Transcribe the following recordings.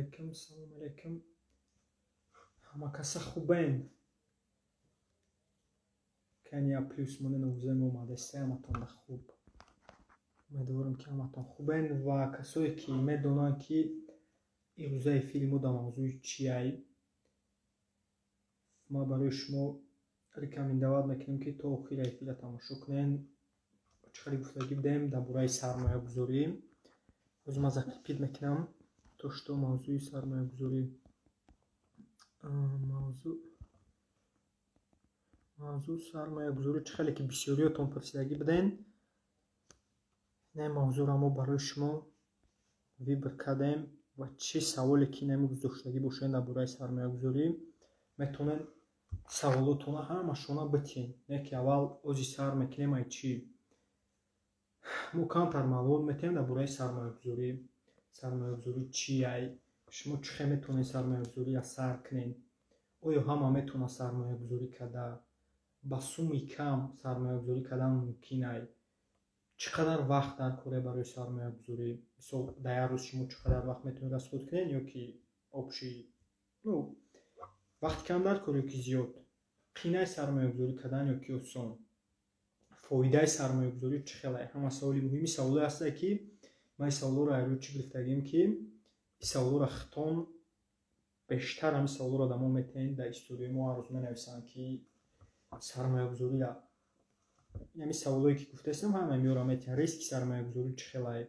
Алейкум, салом алейкум. Ҳама каса хубен? Кания плюс моне новзем омадеста, ҳаматон хуб. Умедворам, ки ҳаматон хубен ва касое ки медонанд, ки имрӯзаи филму дар мавзӯи чиай. Ман барои шумо рекомендовать мекунем, ки то охири эфира тамошо кунед. Чӣ хеле гуфтагӣ будем дар бораи сармоягузорӣ. Ҳозир ман закрепить мекунам то что мавзӯи сармоягузорӣ, мавзӯъ сармоягузорӣ. Чӣ хеле ки бисёриётон пурсидагӣ буден, ин мавзӯъро мо барои шумо выбор кардем ва чӣ саволе ки ин имрӯз доштагӣ бошед дар бораи сармоягузорӣ, метавонед саволотонро ҳамашона битиҳед. Не ки аввал ози сар мекунем ай чӣ? Мо камтар маълумот метиҳем дар бораи сармоягузорӣ. Сармоягузорӣ чи ай? Шумо чӣ хел метавонед сармоягузориро сар кунед? Оё ҳама метавонад сармоягузорӣ карда? Ба сумми кам сармоягузорӣ кардан мумкин ай? Чӣ қадар вақт дар кор барои сармоягузорӣ? Мисол, дар як рӯз шумо чӣ қадар вақт метавонед расход кунед ё ки общий, ну, вақти кам дар кор ё ки зиёд? Қийнаи сармоягузорӣ кардан ё ки осон? Фоидаи сармоягузорӣ чӣ хел ай? Ҳама саволи муҳими саволое ҳастае, ки ман ин саволҳоро аз рӯи чӣ гирифтагим, ки ин саволҳоро хитон бештар ҳамин саволҳоро дар мо метиҳед, дар историяи мо ҳар рӯз менависанд, ки сармоягузорӣ, ҳамин саволое ки гуфтаистам, ҳама меёра метиҳанд. Риски сармоягузорӣ чӣ хел ай?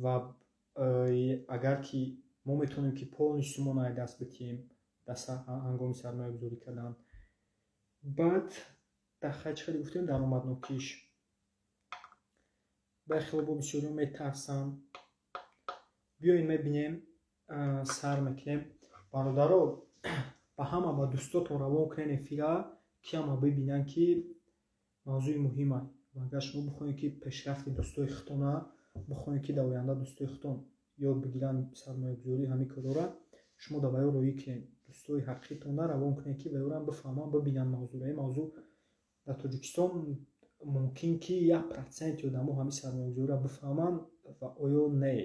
Ва агар ки мо метавонем, ки полный суммаро аз даст битиҳем дар ҳангоми сармоягузорӣ кардан. Баъд дар чӣ хеле гуфтем, даромаднокиш. Баъд бо бисёриҳо метарсанд. Биёед, мебинем, сар мекунем. Бародаро, ба ҳама, ба дӯстотон равон кунед эфира, ки ҳама бибинанд, ки мавзӯи муҳим аст. Ва агар шумо бихоҳед, ки пешрафти дӯстои худтона бихоҳед, ки дар оянда дӯстои худтон ёд бигиранд сармоягузорӣ, ҳамин корҳоро, шумо дар баён роҳӣ кунед. Дӯстои ҳақиқитонро равон кунед, ки баёрам бифаҳманд, бибинанд мавзӯро. Ин мавзӯъ дар Тоҷикистон мумкин ки 1%-и одамо ҳамин сармоягузориро бифаҳманд ва оё не.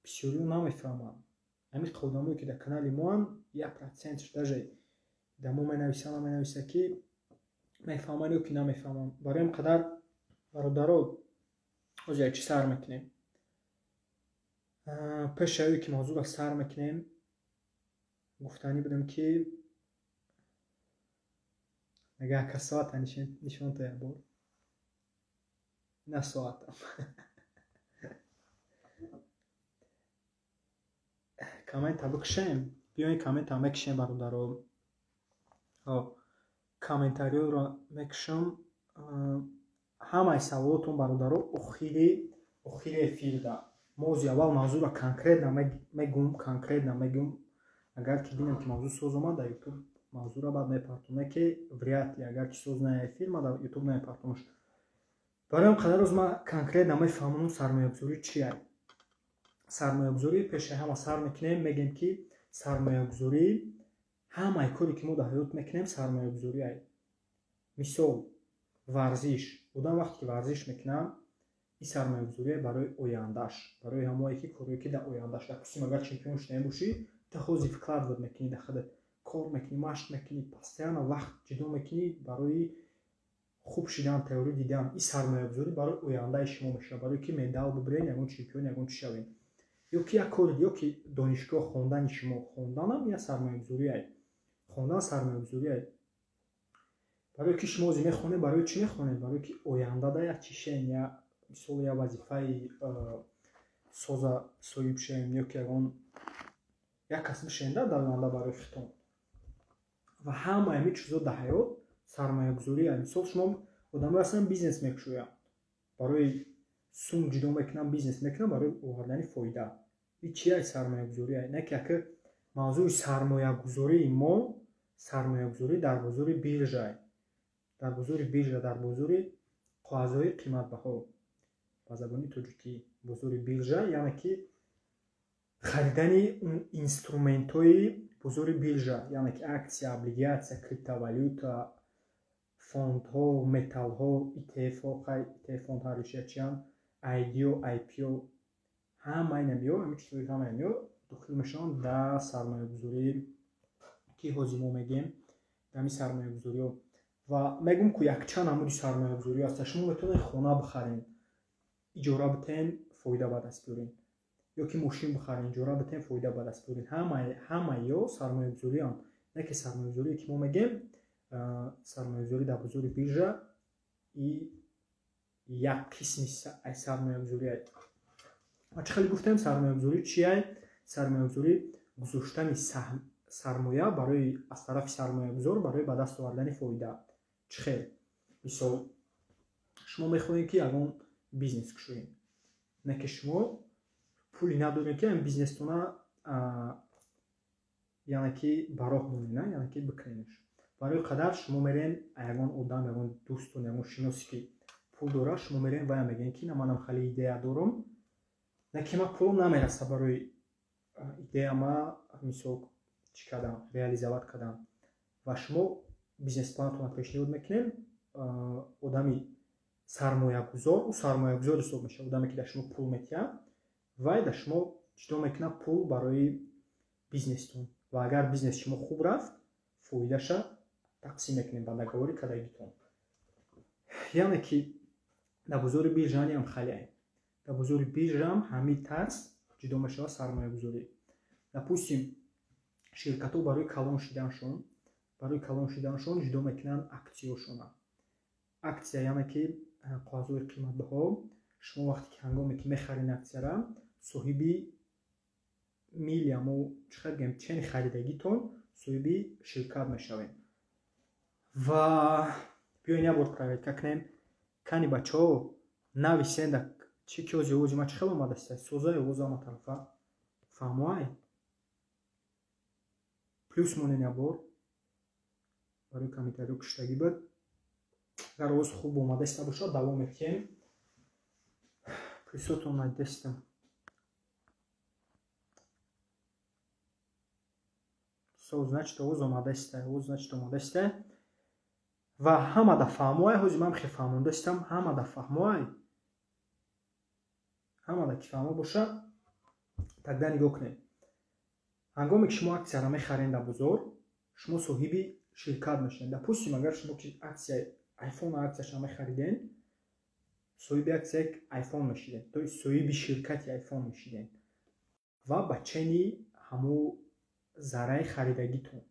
Бисёриҳо намефаҳманд. Ҳамин одамое ки дар канали моанд, 1%-ш даже дар мо менависанд, менависад, ки мефаҳманд ё ки намефаҳманд. Барои ин қадар, бародаро, ҳозир як чиз сар мекунем. Пеш аз ки мавзӯъро сар мекунем, гуфтанӣ будем, ки агар ака соата нишон то як бор. На соатам. Коммента бикушем. Биёед, коммента мекушем, бародаро. Комментариёро мекушам. Ҳамаи саволотон, бародаро, охири эфирда. Мо ози аввал мавзӯъро конкретно мегӯм, конкретно мегӯм. Агар ки бинем, ки мавзӯъ соз омад, дар Ютуб мавзӯъро баъд мепартом. Не ки вряд ли, агар ки соз наяд эфир, ман дар Ютуб намепартомаш. Барои ҳам қадар рӯз ман конкретно мефаҳмонам сармоягузорӣ чи ай. Сармоягузорӣ пеши ҳама сар мекунем, мегӯем, ки сармоягузорӣ ҳамаи коре ки мо дар ҳаёт мекунем, сармоягузорӣ ай. Мисол, варзиш. Одам вақте ки варзиш мекунад, ин сармоягузорӣ барои ояндааш, барои ҳамое ки корое ки дар ояндааш. Допустим, агар чемпион шуданӣ бошӣ, ту ҳозир вкладывать мекунӣ дар худат, кор мекунӣ, машқ мекунӣ, постоянно вақт ҷудо мекунӣ барои хуб шидан, тайёрӣ дидан. Ин сармоягузорӣ барои ояндаи шумо мешавад, барое ки медал бибиред, ягон чемпион, ягон чӣ шавед. Ё ки як кори, ё ки донишгоҳ хондани шумо, хонданам як сармоягузорӣ ай. Хондан сармоягузорӣ ай. Барое ки шумо ҳозир мехонед, барои чӣ мехонед? Барое ки ояндада як чӣ шавем, як мисол, як вазифаи соза соҳиб шавем ё ки ягон як кас бишавем дар оянда барои худтон. Ва ҳамаи ҳамин чизҳо дар ҳаёт сармоягузорӣ ай. Мисол, шумо одамое ҳастанд, бизнес мекушоянд. Барои сум ҷудо мекунанд, бизнес мекунанд барои овардани фоида. Ин чи ай? Сармоягузорӣ ай. Не ки ака мавзӯи сармоягузории мо сармоягузорӣ дар бозори биржа ай. Дар бозори биржа, дар бозори коғазҳои қиматбаҳо. Ба забони тоҷикӣ бозори биржа, яъне ки харидани инструментҳои бозори биржа, яъне ки аксия, облигатсия, криптовалюта, фондҳо, металлҳо, ETF-ҳо, ETF фонд ҳар решия чианд, IDO, IPO. Ҳамаи намиё, ҳамин чизҳои ҳамаи намиё дохил мешаванд дар сармоягузорӣ, ки ҳозир мо мегӯем, дар ҳамин сармоягузориҳо. Ва мегӯм, ку якчанд намуди сармоягузорӣ ҳаст. Шумо метавонед хона бихаред, иҷора битен, фоида ба даст биёред. Ё ки мошин бихаред, иҷора битен, фоида ба даст биёред. Ҳамаи ё сармоягузорианд. Не ки сармоягузорие, ки мо мегӯем, сармоягузорӣ дар бозори биржа и як қисми сармоягузорӣ. Ва чӣ хеле гуфтем, сармоягузорӣ чия? Сармоягузорӣ гузоштани сармоя барои аз тарафи сармоягузор барои ба даст овардани фоида. Чӣ хел? Мисол, шумо мехоҳед, ки ягон бизнес кушоед. Не ки шумо пули надоред, ки ҳамин бизнестона, яъне ки ба роҳ монед, яъне ки бикунедш. Барои қадар шумо мерен ягон одам, ягон дӯстон, ягон шиносе, ки пул дорад, шумо мерен вая мегӯед, ки на, манам хеле идея дорам, не ки ман пулам намераса барои идея ма, мисол, чӣ кардам, реализовать кардам. Ва шумо бизнес-планатонро пешниҳод мекунед, одами сармоягузор, ӯ сармоягузор ҳисоб мешавад, одаме, ки дар шумо пул метиҳад, вай дар шумо ҷудо мекунад пул барои бизнестон. Ва агар бизнеси шумо хуб рафт, фоидаша тақсим мекунем ба договори кардагитон. Яъне ки дар бозори биржа ҳам хеле. Дар бозори биржа ҳам ҳамин тарз ҷудо мешавад сармоягузорӣ. Допустим, ширкатҳо барои калон шиданшон ҷудо мекунанд аксияҳошона. Аксия, яъне ки коғазҳои қиматбаҳо. Шумо вақте ки ҳангоме ки мехаред аксияра, соҳиби милли, амо чӣ хел бигӯем, чени харидагитон соҳиби ширкат мешавед. Ва биёед як бор проверка кунем. Кани, бачаҳо, нависен да чӣ ки ози овози ман чӣ хел омадаст? Соза овоз ама тарафа фаҳмоай? Плюс монен як бор барои комментариҳо куштагӣ буд. Агар овоз хуб омадаиста бошад, давом медиҳем. Плюсотон надидастам. Со, значит, овоз омадаиста, овоз, значит, омадаиста. Ва ҳамада фаҳмоай, ҳози ман хе фаҳмондаистам, ҳамада фаҳмоай. Ҳамада ки фаҳмо боша, тогда нигоҳ кунед. Ҳангоме ки шумо аксияро мехаред дар бозор, шумо соҳиби ширкат мешавед. Допустим, агар шумо ки аксияи iPhone аксияшро мехариден, соҳиби аксияи iPhone мешиден, то есть соҳиби ширкати iPhone мешиден. Ва ба чени ҳамун зарраи харидагитон.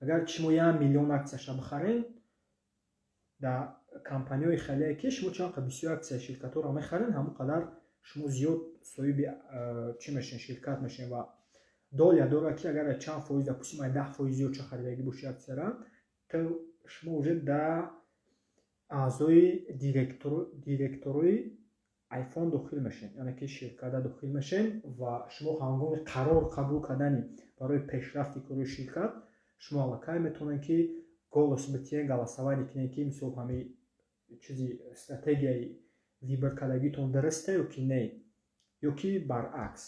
Агар ки шумо 1 миллион аксияшро бихаред, дар компанияҳои хеле ки шумо чанд қадр бисёр аксияи ширкатҳоро мехаред, ҳамон қадар шумо зиёд соҳиби чӣ мешавед, ширкат мешавед. Ва доля дорад, ки агар чанд фоиз, допустим, ай 10% зиёд ча харидагӣ боши аксияра, то шумо уже дар аъзои директорои iPhone дохил мешавед, яъне ки ширката дохил мешавед. Ва шумо ҳангоми қарор қабул кардани барои пешрафти кори ширкат, шумо аллакай метавонед, ки голос битиҳед, голосование кунед, ки мисол ҳамин чизи стратегияи выбор кардагитон дуруста ё ки не, ё ки баръакс.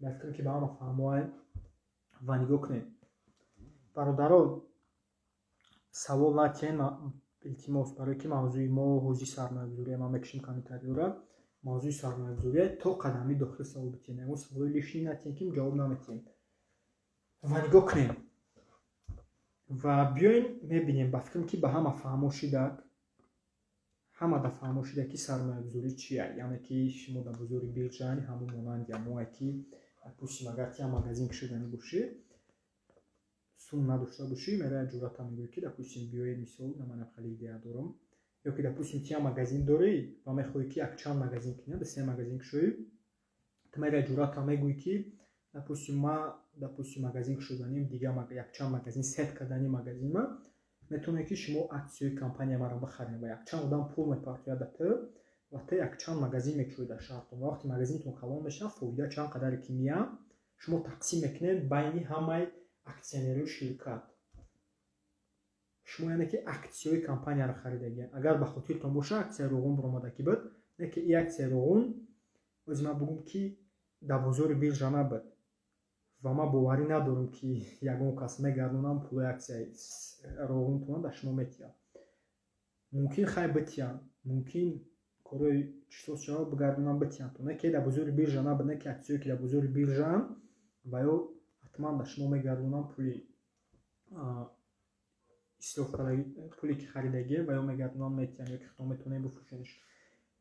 Ба фикрам, ки ба ҳама фаҳмоай. Ва нигоҳ кунед, бародаро, савол натиҳед, илтимос, барое ки мавзӯи мо ҳозир сармоягузория. Ман мекушем комментариёра, мавзӯи сармоягузория, то қадами дохил савол битиҳед. Ягон саволои лишний натиҳед, ки ҷавоб наметиҳем. Ва нигоҳ кунед, ва биёем мебинем. Ба фикрам, ки ба ҳама фаҳмо шидак, ҳама да фаҳмо шида, ки сармоягузорӣ чия. Яъне ки шумо дар бозори биржа ҳамон монанди ҳамое ки, допустим, агар ти ям магазин кушоданӣ бошӣ, сум надошта бошӣ, меравад ҷуръата мегӯӣ, ки, допустим, биёед, мисол, ман хеле идея дорам. Ё ки, допустим, ти ям магазин дорӣ ва мехоҳӣ, ки якчанд магазин кунӣ, да се магазин кушоӣ, ту меравӣ ҷуръата мегӯӣ, ки, допустим, ма, допустим, магазин кушоданим, дига якчанд магазин сет кардани магазинма, метавонед, ки шумо аксияи компания маро бихаред. Ва якчанд одам пул мепартояд да ту, ва ту якчанд магазин мекушоӣ дар шаҳртон. Ва вақте магазинтон калон мешавад, фоида чанд қадаре ки меяд, шумо тақсим мекунед байни ҳамаи аксионерои ширкат. Шумо, яъне ки, аксияҳои компанияро харидагӣ. Агар ба хотиртон боша, аксияи Роғун баромада ки буд, не ки и аксияи Роғун, ози ман бугум, ки дар бозори биржа набуд. Ва ман боварӣ надорам, ки ягон кас мегардонам пулои аксияи Роғунтона дар шумо метиҳад. Мумкин, хай, битиҳанд, мумкин. Корои чизҳо шава, бигардонам, битиҳанд. Не ки дар бозори биржа набуд, не ки аксияе, ки дар бозори биржаанд, ва ё ҳатман ба шумо мегардонанд пули ислоҳ, пуле ки харидагӣ, ва ё мегардонанд, метиҳанд, ё ки худтон метавонед бифурӯшедш.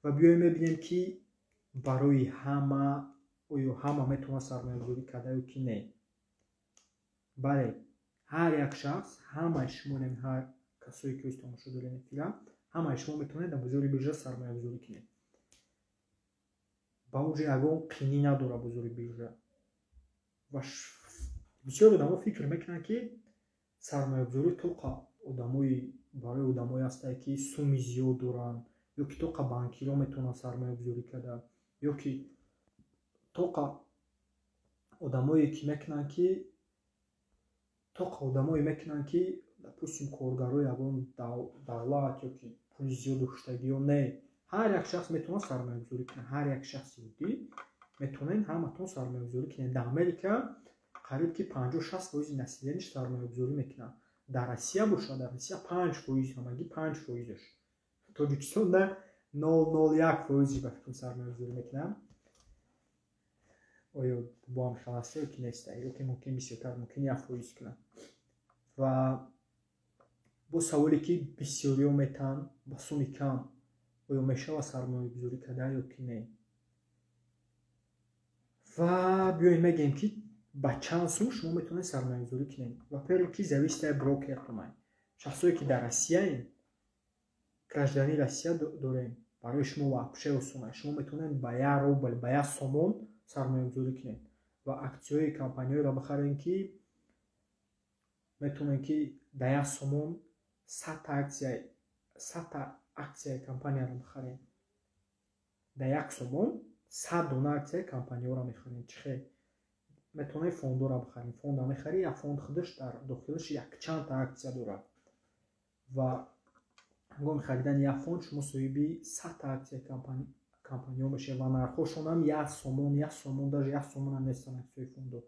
Ва биёем, мебинем, ки барои ҳама, оё ҳама метавонад сармоягузорӣ карда ё ки не. Бале, ҳар як шахс, ҳамаи шумо, ҳар касое ки тамошо доред эфира, ҳамаи шумо метавонед дар бозори биржа сармоягузорӣ кунед. Ба он ҷо ягон қинӣ надорад бозори биржа. Ва бисёр одамо фикр мекунанд, ки сармоягузорӣ тоқа одамои, барои одамое ҳастае, ки суми зиёд доранд, ё ки тоқа банкиро метавонанд сармоягузорӣ карда, ё ки тоқа одамое ки мекунанд, ки тоқа одамое мекунанд, ки, допустим, коргарои ягон давлат ё ки пули зиёд доштагиё. Не, ҳар як шахс метавонад сармоягузорӣ кунад. Ҳар як шахси оддӣ метавонед, ҳаматон сармоягузорӣ кунед. Дар Америка қариб ки 50-60 фоизи население ш сармоягузорӣ мекунанд. Дар Россия бошад, дар Россия 5%, ҳамагӣ 5 фоизаш. Тоҷикистонда 0,01 фоизи, ба фикрам, сармоягузорӣ мекунанд. Оё бо ҳам хел аст ё ки неста, ё ки мумкин бисёртар, мумкин 1 фоиз кунанд. Ва бо саволе, ки бисёриҳо метаҳанд: ба суми кам оё мешавад сармоягузорӣ карда ё ки не? Ва биёем, мегӯем, ки ба чанд сум шумо метавонед сармоягузорӣ кунед. Во-первых, ки зависит аз брокертон. Шахсое, ки дар Россияем, гражданин Россия дорем, барои шумо вообще осон аст. Шумо метавонед ба 1 рубл, ба 1 сомон сармоягузорӣ кунед ва аксияҳои компанияҳоеро бихаред, ки метавонед, ки дар 1 сомон 100-та аксия, 100-та аксияи компанияро бихаред. Дар 1 сомон 100 дона аксияи компанияҳоро мехаред. Чӣ хел метавонед фондҳоро бихаред? Фонда мехарӣ, як фонд худаш дар дохилаш якчандта аксия дорад, ва ҳангоми харидани як фонд шумо соҳиби 100-та аксияи компаниҳо мешавед, ва нархҳошонам 1 сомон, 1 сомон, даже 1 сомонам нестанд аксияҳои фондҳо.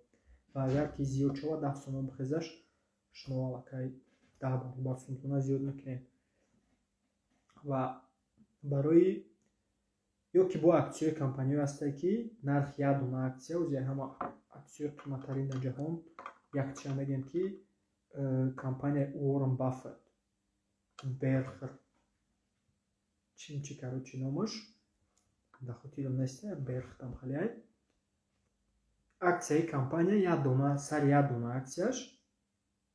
Ва агар ки зиёд шавад, 10 сомон бихезаш, шумо аллакай 10 баробар сумтона зиёд мекунед. Ва барои ё ки бо аксияҳои компаниҳое ҳастанд, ки нархи як дона аксия, ози ҳама аксияҳои қиматтарин дар ҷаҳон, якча мегӯем, ки компанияи Уоррен Баффет, Берхр чи, короче, номаш дар хотирам нест, Берхтам халиай, аксияи компания як дона, сари як дона аксияш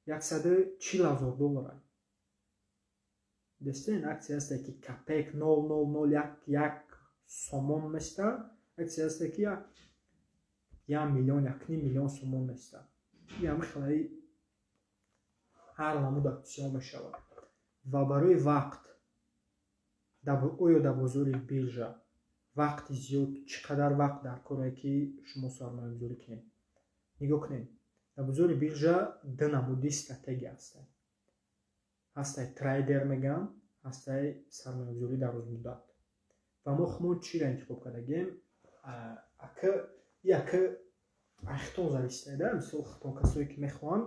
140 000 доллар. Дестен аксия ҳасте, ки копейк, 0,0011 сомон места, аксия ҳасте, ки 1 миллион, 1,5 миллион сомон места. Ям хелаи ҳар намуд аксион мешавад. Ва барои вақт, оё дар бозори биржа вақти зиёд, чӣ қадар вақт дар коре, ки шумо сармоягузорӣ кунед? Нигоҳ кунед, дар бозори биржа ду намуди стратегия ҳастанд. Ҳастай трейдер мегӯянд, ҳастай сармоягузорӣ дарозмуддат. Ва мо худмон чиро интихоб кардагем? Ака яка айхтон зависит да. Мисол, худтон касое, ки мехоҳанд,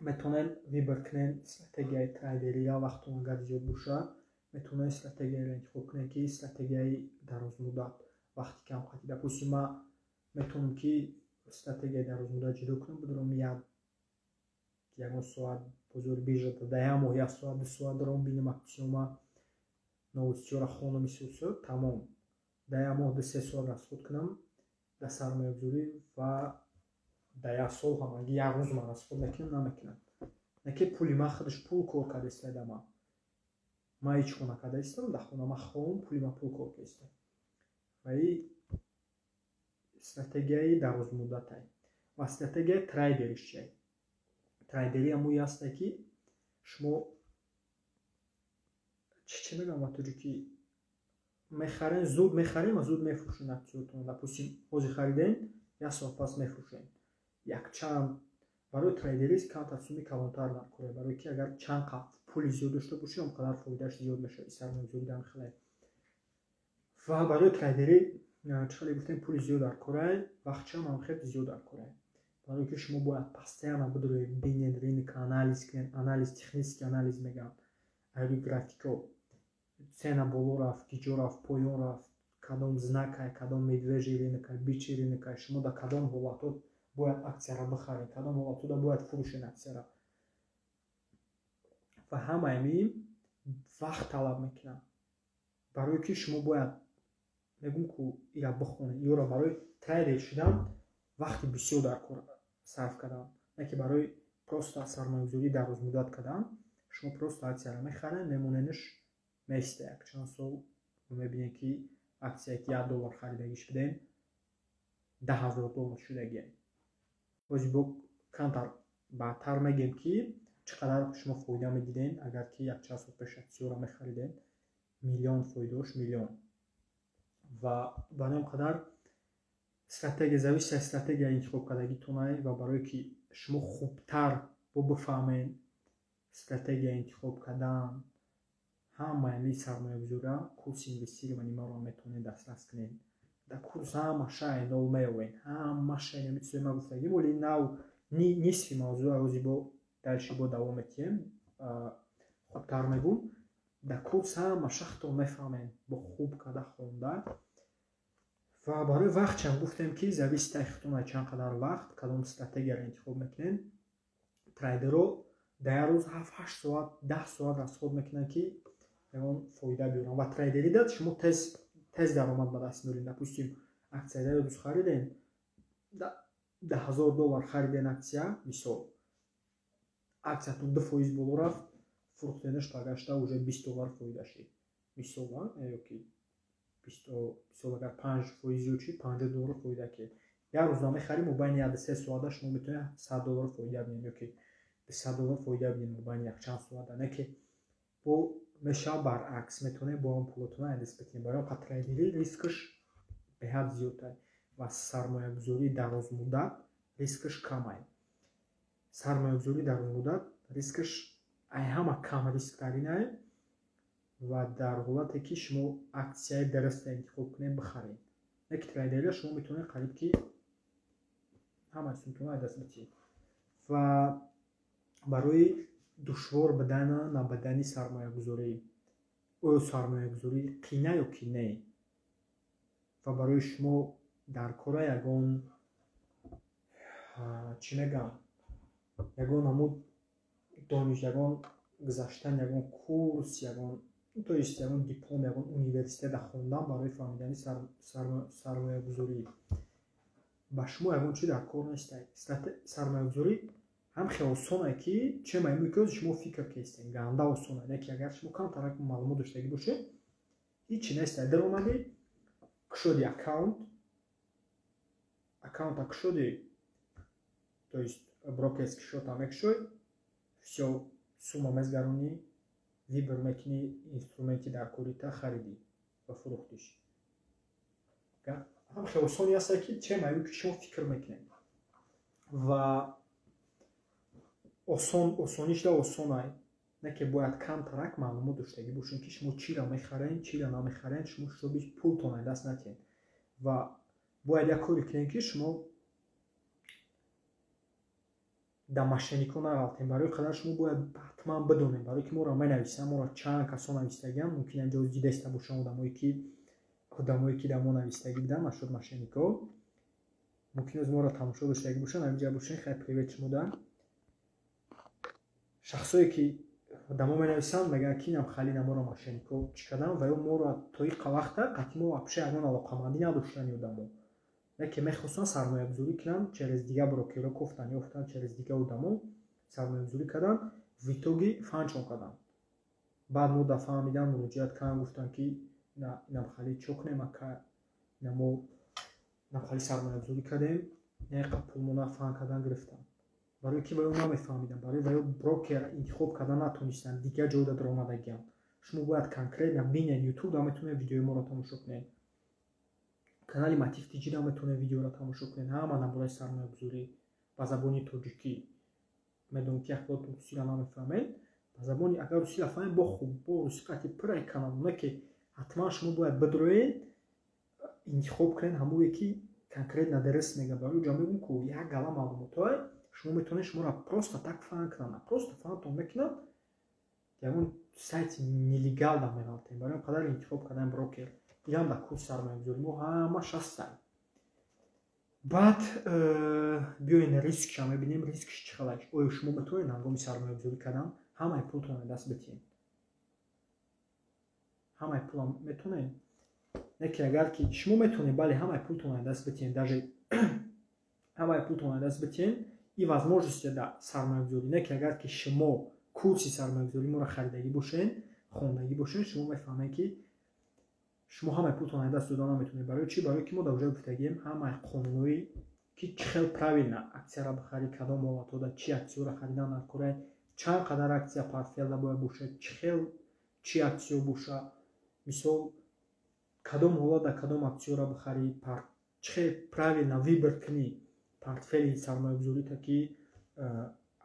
метавонед выбор кунед стратегияи трейдерия. Вақтон агар зиёд бошад, метавонед стратегияеро интихоб кунед, ки стратегияи дарозмуддат, вақти кам қатӣ. Допустим, ман метавонам, ки стратегияи дарозмуддат ҷудо кунам, бидорам як ягон соат бозори биржа, дар як моҳ як соат, 2 соат даром, бинам аксиёма, новости ҳоро хонам, исусу тамом. Дар як моҳ 2-3 соат расход кунам дар сармоягузорӣ ва дар як сол ҳамагӣ як рӯз ман расход мекунам, намекунам. Не ки пули ман худаш пул кор карда истода. Ман ҳеҷ кор накарда истодам дар хона, ман хобам, пули ман пул кор карда истода. Ва и стратегияи дарозмуддатае. Ва стратегияи трейдериш чие? Трейдерӣ ҳамое ҳасте, ки шумо, чӣ мегӯям ба тоҷикӣ, мехарен, зуд мехарем ва зуд мефурӯшем аксиётон. Допустим, ҳозир харидем, як соат пас мефурӯшем. Якчанд барои трейдерист камтар суми калонтар дар кор, барое ки агар чанд пули зиёд дошта бошӣ, он қадар фоидааш зиёд мешавад. Сармоягузорӣ дар хеле. Ва барои трейдерӣ, чӣ хеле гуфтем, пули зиёд дар корай, вақтчиам ҳам хеле зиёд дар корай, барое ки шумо бояд постоянно бидоред, бинед рынок, анализ кунед, анализ, технический анализ мегӯянд, айри графикҳо. Цена боло рафт, киҷо рафт, поён рафт, кадом знакай, кадом медвежий рынокай, бычий рынокай, шумо дар кадом ҳолатҳо бояд аксияро бихаред, кадом ҳолатҳода бояд фурӯшед аксияро. Ва ҳамаи ин вақт талаб мекунад. Барое ки шумо бояд, мегӯм ку, ира бихонед, ёро барои трейдер шудан вақти бисёр дар кор сарф кардан, не ки барои просто сармоягузорӣ дарозмуддат кардан. Шумо просто аксияро мехаред, мемонедш, меиста якчанд сол, мебинед, ки аксияе ки $1 харидагиш будем, $10 000 шудагиам. Бози бо камтар баъдтар мегӯем, ки чӣ қадар шумо фоида медидем, агар ки якчанд сол пеш аксияро мехаридем, миллион фоидаош, миллион. Ва ба ҳамин қадар стратегия зависит аз стратегияи интихобкардагитонай. Ва барое ки шумо хубтар бо бифаҳмед стратегия интихоб кардан, ҳамаи ҳамин сармоягузория, курси инвестирование маро метавонед дастрас кунед. Дар курс ҳама шай нол меёвед, ҳама шай ҳамин чизои ма гуфтагим, вале нав нисфи мавзӯъ, ози бо дальше бо давом метиҳем, хубтар мегӯм. Дар курс ҳама шахтон мефаҳмед бо хуб карда хонда. Ва барои вақтчам гуфтем, ки зависит аз худтон, чанд қадар вақт, кадом стратегияро интихоб мекунед. Трейдерҳо дар як рӯз 7-8 соат, 10 соат расход мекунанд, ки ягон фоида биёранд. Ва трейдерида шумо тез тез даромад ба даст меоред. Допустим, аксия дар рӯз харидем, $10 000 хариден аксия, мисол, аксиятон 2% боло рафт, фурӯхтенаш, баргашта уже $20 фоида шид, мисол, ёки мисол, агар 5% зиёд шид, $50 фоида кед. Як рӯз намехарӣ, мобайни 1-3 соата шумо метавонед $100 фоида бинед ёки $200 фоида бинед мобайни якчанд соата. Не ки бо мешавад баръакс, метавонед бо он пулотона даст бикунед. Барои он трейдерӣ рискаш беҳад зиёдтар ва сармоягузории дарозмуддат рискаш камай. Сармоягузории дарозмуддат рискаш ай ҳама кам рисктаринае ва дар ҳолате ки шумо аксияи дуруста интихоб кунед, бихаред. Не ки трейдерия шумо метавонед қариб ки ҳамаи сумтона даст битиҳед. Ва барои душвор будана набудани сармоягузорӣ, оё сармоягузорӣ қина ё ки не, ва барои шумо дар кора ягон, чӣ мегӯям, ягон намуд дониш, ягон гузаштан ягон курс, ягон, то есть ягон диплом, ягон университета хондан барои фаҳмидани сармоягузорӣ ба шумо ягон чи дар кор нест. Сармоягузорӣ ҳам хеле осоне, ки че маймӯи ки шумо фикр кестем, ганда осоне. Не ки агар шумо камтарак маълумот доштагӣ бошед, ҳичи нест. Даромадӣ, кушоди аккаунт, аккаунта кушоди, то есть брокерский счета мекушои, всё, сумма мезгаронӣ, выбор мекунӣ инструменти дар корита, харидӣ ва фурӯхтиш. Ҳам хеле осоне ҳаста, ки че маймӯи ки шумо фикр мекунед. Ва осон, осонишда осонай, не ки бояд камтарак маълумот доштагӣ бошед, ки шумо чиро мехаред, чиро намехаред, шумо ҳисоби пултон даст натиҳед. Ва бояд як коре кунед, ки шумо дар мошенникҳо нағалтед. Барои қадар шумо бояд ҳатман бидонед, барое ки моро менависанд, моро чанд касон навистагианд, мумкин инҷо дидаиста бошанд, одамое ки дар мо навистагӣ буданд насчёт мошенникҳо, мумкин оз моро тамошо доштагӣ бошанд, ҳаминҷа бошед. Хай, привет шумода. Шахсое ки дар мо менависанд, мегӯянд, ки инам хали наморо мошенникҳо чӣ карданд ва ё моро то иқа вақта қатъи мо вообще ягон алоқамандӣ надоштанд одамо, яке мехостанд сармоягузорӣ кунанд, через дигар брокерҳо кофтанд, ёфтанд, через дигар одамо сармоягузорӣ карданд, в итоге фанчон карданд. Баъд мо дафаҳмидан, муроҷиат карданд, гуфтанд, ки инам хали чо кунем, ака, мо инам хали сармоягузорӣ кардем, яқа пулмона фан кардан гирифтанд. Барои ки ваё намефаҳмиданд, барои ваё брокер интихоб кардан натонистанд, дигар ҷойда даромадагианд. Шумо бояд конкретно бинед, ютуб да метавонед видеои моро тамошо кунед, канали Матиф Тиҷида метавонед видеоро тамошо кунед, ҳама дар бораи сармоягузорӣ ба забони тоҷикӣ. Медонам, ки як русиро намефаҳмед, ба забони, агар русиро фаҳмед, бо хуб, бо руси қати пурраи канал. Не ки ҳатман шумо бояд бидроед, интихоб кунед ҳамое ки конкретно дуруст мега. Барои ҷо мегӯм, ку як гала маълумотҳое шумо метавонед, шуморо просто так фаҳм кунанд, просто фаҳмтон мекунанд. Ягон сайти нелегал да меғалтем. Барои он қадар интихоб кардан брокер, инам дар курс сармоягузорӣ мо ҳамаш ҳастанд. Баъд биёен, рискша мебинем. Рискш чӣ хел? Оё шумо метавонед ҳангоми сармоягузорӣ кардан ҳамаи пултонро даст битиҳед? Ҳамаи пулам метавонед? Не ки агар ки шумо метавонед, бале, ҳамаи пултонро даст битиҳед, даже ҳамаи пултонро даст битиҳед, и возможности дар сармоягузорӣ. Не ки агар ки шумо курси сармоягузорӣ моро харидагӣ бошед, хондагӣ бошед, шумо мефаҳмед, ки шумо ҳамаи пултонро даст дода наметавонед. Барои чӣ? Барои ки мо дар ҷои гуфтагием ҳамаи қонунҳои ки чӣ хел правильно аксияро бихарӣ, кадом ҳолатҳода чӣ аксияро харидан дар кора, чанд қадар аксия портфелда бояд бошад, чӣ хел чӣ аксиё боша, мисол, кадом ҳолат дар кадом аксияро бихарӣ, чӣ хел правильно выбор кунӣ портфели сармоягузорита, ки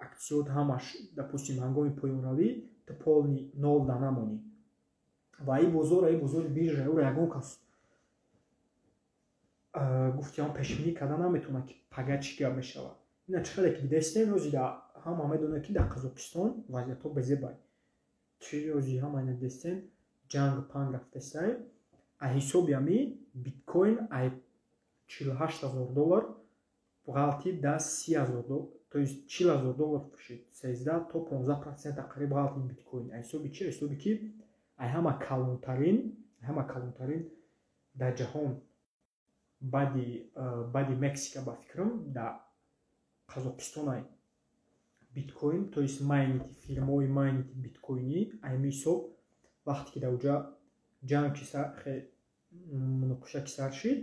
аксиёт ҳамаш, допустим, ҳангоми поёнравӣ ту полный нол да намонӣ. Ва ин бозор, ин бозори биржа, ӯро ягон кас, гуфтиам, пешбинӣ карда наметавонад, ки пага чӣ гап мешавад. Ина чӣ хеле ки дидастем, ози ҳама медонад, ки дар Қазоқистон вазъиятҳо безебай. Чӣ, ози ҳама ина дидастем, ҷанг панг рафтастай. А ҳисоби ами биткоин ай 48 000 доллар ғалтид да 30 000, то есть 40 000 доллар фурӯшид, 13 то 15% қариб ғалтид биткоин. А ҳисоби чӣ? Ҳисоби ки ай ҳама калонтарин дар ҷаҳон баъди Мексика, ба фикрам, дар Қазоқистон ай биткоин, то есть майнити, фирмаҳои майнити биткоинӣ. Ами ҳисоб, вақте ки дар оҷа ҷанг муноқиша ки сар шид,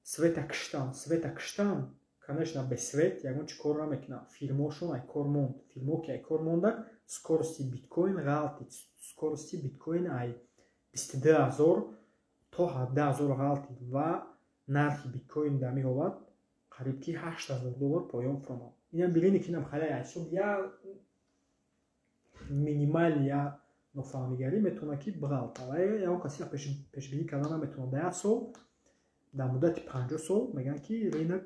света киштан, света киштан. Конечно, без свет ягон чи кор намекунад. Фирмаҳошон ай кор монд. Фирмаҳо ки ай кор мондак, скорости биткоин ғалтид. Скорости биткоин ай 22 000 то 17 000 ғалтид ва нархи биткоин дар ҳамин ҳолат қариб ки 8000 доллар поён фуромад. Инам билини, ки инам халай ҳисоб я минимал я нофаҳмигарӣ метавонад, ки биғалтад. Ягон касе пешбинӣ карда наметавонад. Дар як сол, дар муддати 50 сол, мегӯянд, ки рынок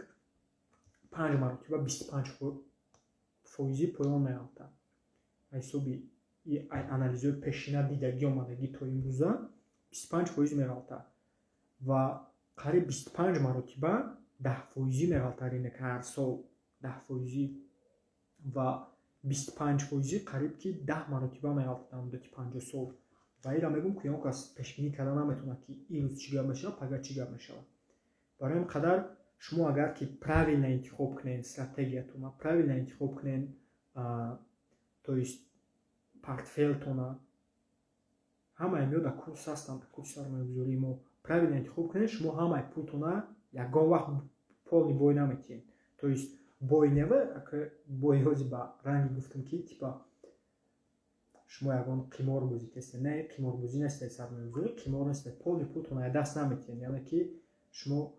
панҷ маротиба 25 фоизӣ поён меғалтад. Ҳисоби анализҳои пешина дидагӣ омадагӣ то имрӯза 25 фоиз меғалтад ва қариб 25 маротиба 10 фоизӣ меғалтад рынок ҳар сол 10 фоизӣ ва 25 фоизӣ қариб ки 10 маротиба меғалтад дар муддати 50 сол. Ва инро мегӯм, ки ягон кас пешбинӣ карда наметавонад, ки ин рӯз чӣ гап мешавад, пага чӣ гап мешавад. Барои ин қадар шумо агар ки правильно интихоб кунед стратегиятона, правильно интихоб кунед, то есть портфелтона, ҳамаи миё дар курс ҳастанд, дар курси сармоягузории мо, правильно интихоб кунед, шумо ҳамаи пултона ягон вақт полный бой наметиҳед. То есть бой нева бой ҳози ба ранги гуфтам, ки типа шумо ягон қиморбозӣ кастед. Не, қиморбозӣ нестед, сармоягузорӣ қимор нестед. Полный пултона даст наметиҳед, яъне ки шумо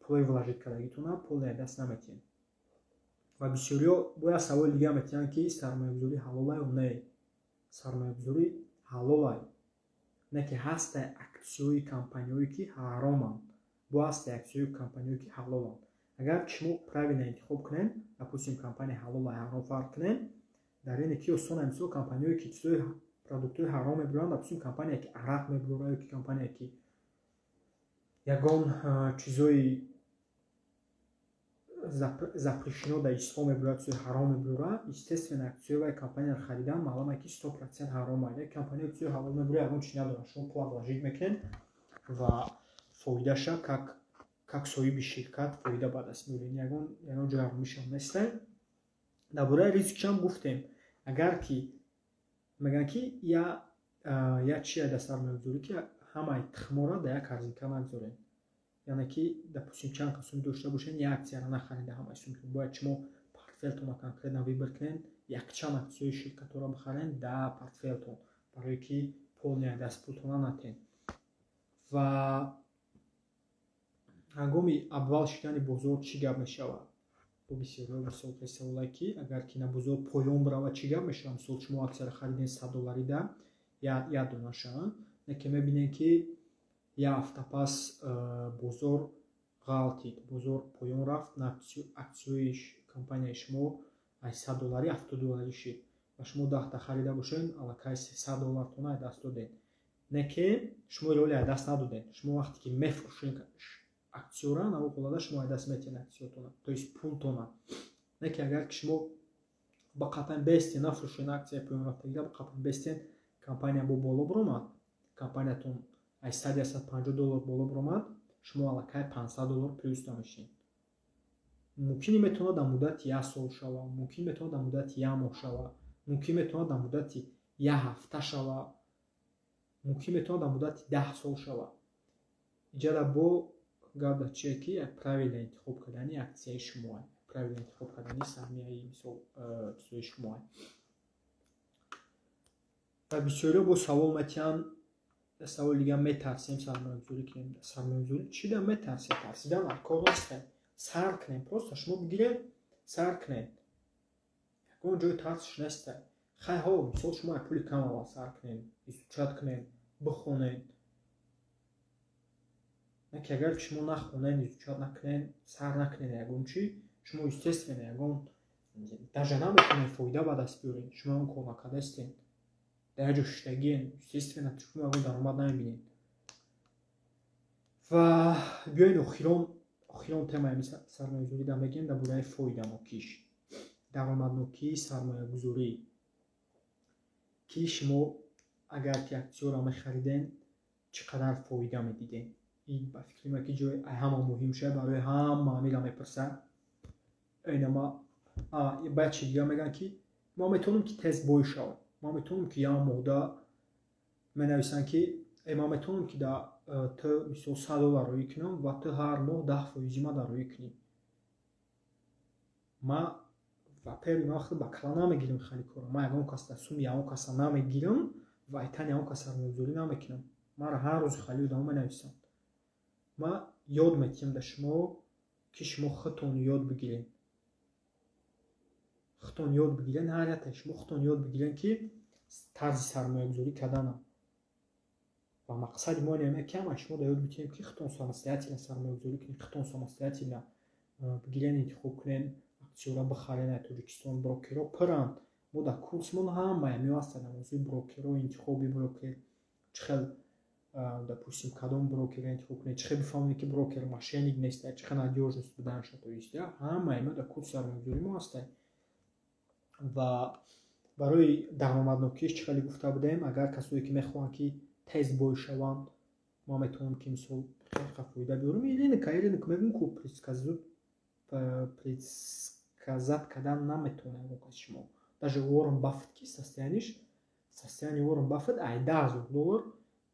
пулои вложить кардагитона полный даст наметиҳед. Ва бисёриҳо бояд саволи дига метиҳанд, ки сармоягузорӣ ҳалолай ё не? Сармоягузорӣ ҳалолай, не ки ҳастай аксиёи компаниҳое, ки ҳароманд, бо ҳастай аксиёи компаниҳое, ки ҳалоланд. Агар шумо правильно интихоб кунед, допустим, компания ҳалолай, ҳаром фарқ кунед, дар ине ки осон. Мисол, компаниҳое, ки чизои продуктҳои ҳаром мебуранд, допустим, компания, ки арақ мебурад, ё ки компания, ки ягон чизои запрещено дар ислом мебурад, чизои ҳаром мебурад, естественно, аксиёи вай компанияро харидан маълум е, ки 100% ҳаром. Як компания чизои ҳалол мебурад, ягон чи надорад, шумо пула вложить мекунед ва фоидаша как соҳиби ширкат фоида ба даст меоред. Ягон ҷои ҳаромишам нестай. Дар бораи рискшам гуфтем. Агар ки мегӯянд, ки я чия дар сармоягузорӣ, ки ҳамаи тухмора дар як корзинка нагзоред, яъне ки, допустим, чанд қасм сум дошта бошед, як аксияро нахаред ҳамаи сумтон. Бояд шумо портфелтонро конкретно выбор кунед, якчанд аксияи ширкатҳоро бихаред дар портфелтон, барое ки полный даст пултона натен. Ва ҳангоми обвал шудани бозор чӣ гап мешавад? Бо бисёриҳо мисол саволае, ки агар ки на бозор поён биравад, чӣ гап мешавад? Мисол, шумо аксияро харидед 100 долларида як донаша, не ки мебинед, ки як ҳафта пас бозор ғалтид, бозор поён рафт, аксияи компанияи шумо аз 100 долларӣ 70 долларӣ шид. Ва шумо 10-та харида бошед, аллакай 300 доллартона аз даст додед. Не ки шумо иро аз даст надодед. Шумо вақте ки мефурӯшед аксияро, наву ҳолада шумо аз даст метиҳед аксиятона, то есть пултона. Не ки агар ки шумо ба қафан бестен, нафурӯшед аксияи поёнрафтагиро, ба қафан бестен, компания бо боло биромад, компаниятон аз 100, 150 доллар боло биромад, шумо аллакай 500 доллар плюс мешавед. Мумкин метавонад дар муддати як сол шавад, мумкин метавонад дар муддати як моҳ шавад, мумкин метавонад дар муддати як ҳафта шавад, мумкин метавонад дар муддати 10 сол шавад. Иҷада бо гап дар чие, ки правильно интихоб кардани аксияи шумо, правильно интихоб кардани саҳмияи, мисол, чизои шумо. Ва бисёриҳо бо савол метиҳанд, саволи дига: метарсем сармоягузорӣ кунем. Сармоягузорӣ чӣ да метарсем? Тарсидан дар кор нестем. Сар кунем, просто шумо бигиред, сар кунед, ягон ҷои тарсиш неста. Хай, ҳо, мисол, шумо як пули кам аввал сар кунед, изучать кунед, бихонед. Не ки агар шумо нахонед, изучать накунед, сар накунед ягон чӣ, шумо, естественно, ягон даже наметавонед фоида ба даст биёред. Шумо ягон кор накардаистед, дар як ҷо шиштагиен, естественно, шумо ягон даромад намебинед. Ва биёед, охирон темаи сармоягузорӣ да мегӯем, дар бораи фоиданокиш, даромаднокии сармоягузорӣ, ки шумо агар ки аксияро мехариден, чӣ қадар фоида медиден. Ин, ба фикри ман, ки ҷои ҳама муҳим шуда, барои ҳама ҳамира мепурсад. Инама баъд чи дига мегӯянд, ки ман метавонам, ки тез бой шавам, ман метавонам, ки як моҳда, менависанд, ки ман метавонам, ки да ту, мисол, 100 доллар роӣ кунам ва ту ҳар моҳ 10 фоизи ма дар роӣ кунӣ. Ма, во-первых, ман вақте ба кала намегирам хеле кора. Ман ягон кас дар суми ягон каса намегирам ва айтан ягон кас сармоягузорӣ намекунам. Маро ҳар рӯз хеле одамо менависанд. Ман ёд метиҳам да шумо, ки шумо худтон ёд бигиред, худтон ёд бигиред, ҳар яктаи шумо худтон ёд бигиред, ки тарзи сармоягузорӣ карданам. Ва мақсади мо ин ки ҳамаи шумо да ёд битиҳем, ки худтон самостоятельно сармоягузорӣ кунед, худтон самостоятельно бигирен, интихоб кунед, аксияро бихаред. Дар Тоҷикистон брокерҳо пуранд. Мо дар курсмон ҳамаи ҳамиҳо ҳастанд, дар мавзӯи брокерҳо, интихоби брокер, чӣ хел, допустим, кадом брокерро интихоб кунед, чӣ хел бифаҳмед, ки брокер мошенник нест, чӣ хел надёжность буданаша. То есть ҳамаи мо дар курси сармоягузорӣ мо ҳастем. Ва барои даромаднокиш, чӣ хеле гуфта будем, агар касое ки мехоҳанд, ки тез бой шаванд, ман метавонам, ки, мисол, хеле фоида биёрам. Рынок мегӯм ку предсказать кардан наметавонад ягон каси шумо. Даже Уоррен Баффет, ки состояние Уоррен Баффет ай 10 000 доллар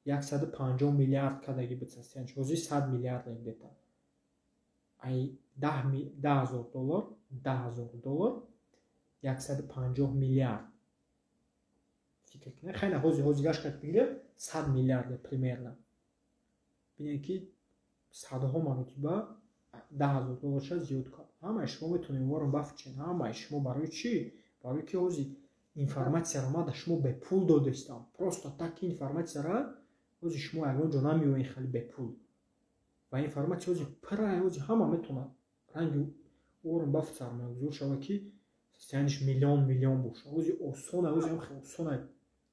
150 миллиард кардаги буд состояние ш, ҳозир 100 миллиард где-то. Ай 10 000 доллар, 10 000 доллар 150 миллиард, фикр кунед. Хайна, ҳозир гашт кард, бигирем, 100 миллиард примерно. Бинед, ки садҳо маротиба 10 000 долларша зиёд кард. Ҳамаи шумо метавонед Уоррен Баффет шавед, ҳамаи шумо. Барои чӣ? Барои ки ҳозир информатсияро ман да шумо бепул додестам, просто так. Информатсияра ҳозир шумо ягон ҷо намеёбед хеле бепул. Ва информатсия ҳозир пурра, ҳозир ҳама метавонад ранги Уоррен Баффет сармоягузор шавад, ки состояние ш миллион миллион бошад. Ҳозир осона, ҳозир ҳам хеле осона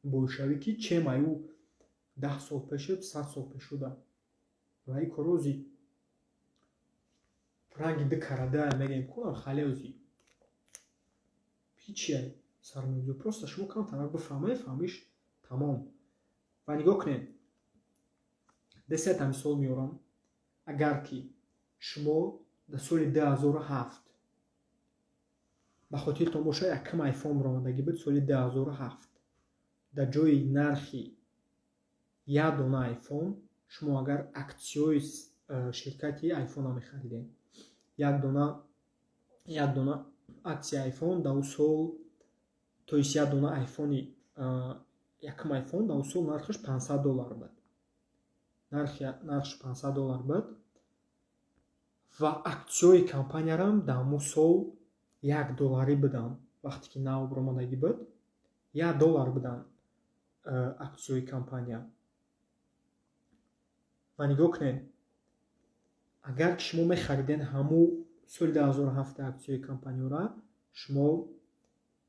бойшавӣ, ки чем аю 10 сол пешу, 100 сол пеш шуда. Ва ин кор ҳозир ранги ду карада мегӯем кунам, хале ҳозир ҳичия сармоягузор. Просто шумо камтарак бифаҳмед, фаҳмиш тамом. Ва нигоҳ кунед, десета мисол меорам. Агар ки шумо дар соли 2007, ба хотиртон бошад, якум айфон баромадагӣ буд соли 2007, дар ҷои нархи як дона айфон шумо агар аксияҳои ширкати айфонро мехаридед, як дона аксияи айфон дар ӯ сол, то есть як дона айфони, якум айфон дар ӯ сол нархаш 500 доллар буд, нархаш 500 доллар буд ва аксияҳои компаниярам дар ҳамон сол 1 долларӣ буданд. Вақте ки нав баромадагӣ буд, 1 доллар буданд аксияҳои компания. Ва нигоҳ кунед, агар ки шумо мехариден ҳамун соли 2007 аксияҳои компанияро, шумо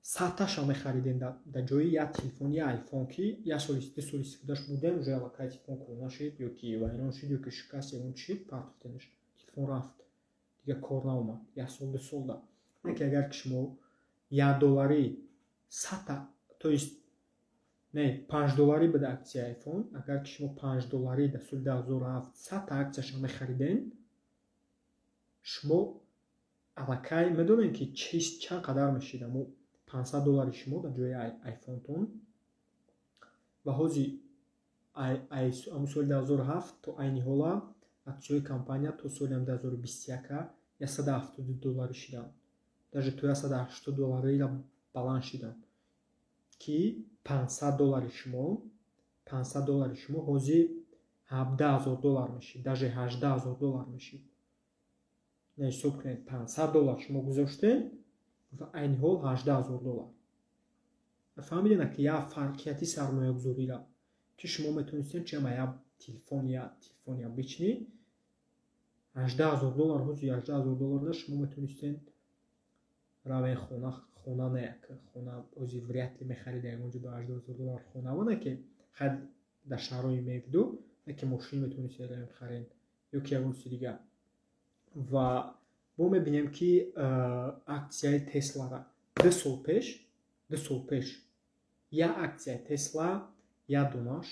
100 таша мехаридем дар ҷои як телефон, як айфон, ки як соли, 2 сол истифодаш бурдем, уже аллакай телефон кӯҳна шид ё ки вайрон шид, ё ки шикаст, ягон чи шид, партофтенаш, телефон рафт, дигар кор наомад як сол, 2 сол да. Не ки агар ки шумо 1 долларӣ 100 та, то есть не, 5 долларӣ буда аксияи айфон, агар ки шумо 5 долларӣ дар соли 2007 100 та аксияшро мехаридем, шумо аллакай медонед, ки чанд қадар мешид амо 500 доллари шумо дар ҷои айфонтон. Ва ҳозир аму соли 2007 то айни ҳола аксияҳои компания то соли 2021 172 долларӣ шиданд, даже то 180 долларира баланд шиданд, ки 500 доллари шумо, 500 доллари шумо ҳозир 17 000 доллар мешид, даже 18 000 доллар мешид. Не, ҳисоб кунед, 500 доллар шумо гузоштед ва айни ҳол 18 000 доллар. Фаҳмидена, ки як фарқияти сармоягузорира, ки шумо метавонистед чама як телефон, як телефони обычный 18 000 доллар, ҳозир 18 000 долларда шумо метавонистед равен хона, хона не, як хона ҳозир вряд ли мехарида ягон ҷо ба 18 000 доллар хона, не ки хай дар шаҳрҳои мевду, не ки мошин метавонистед равен харед ё ки ягон чизи дигар. Ва мо мебинем, ки аксияи Теслара 2 сол пеш, 2 сол пеш як аксияи Тесла, як донаш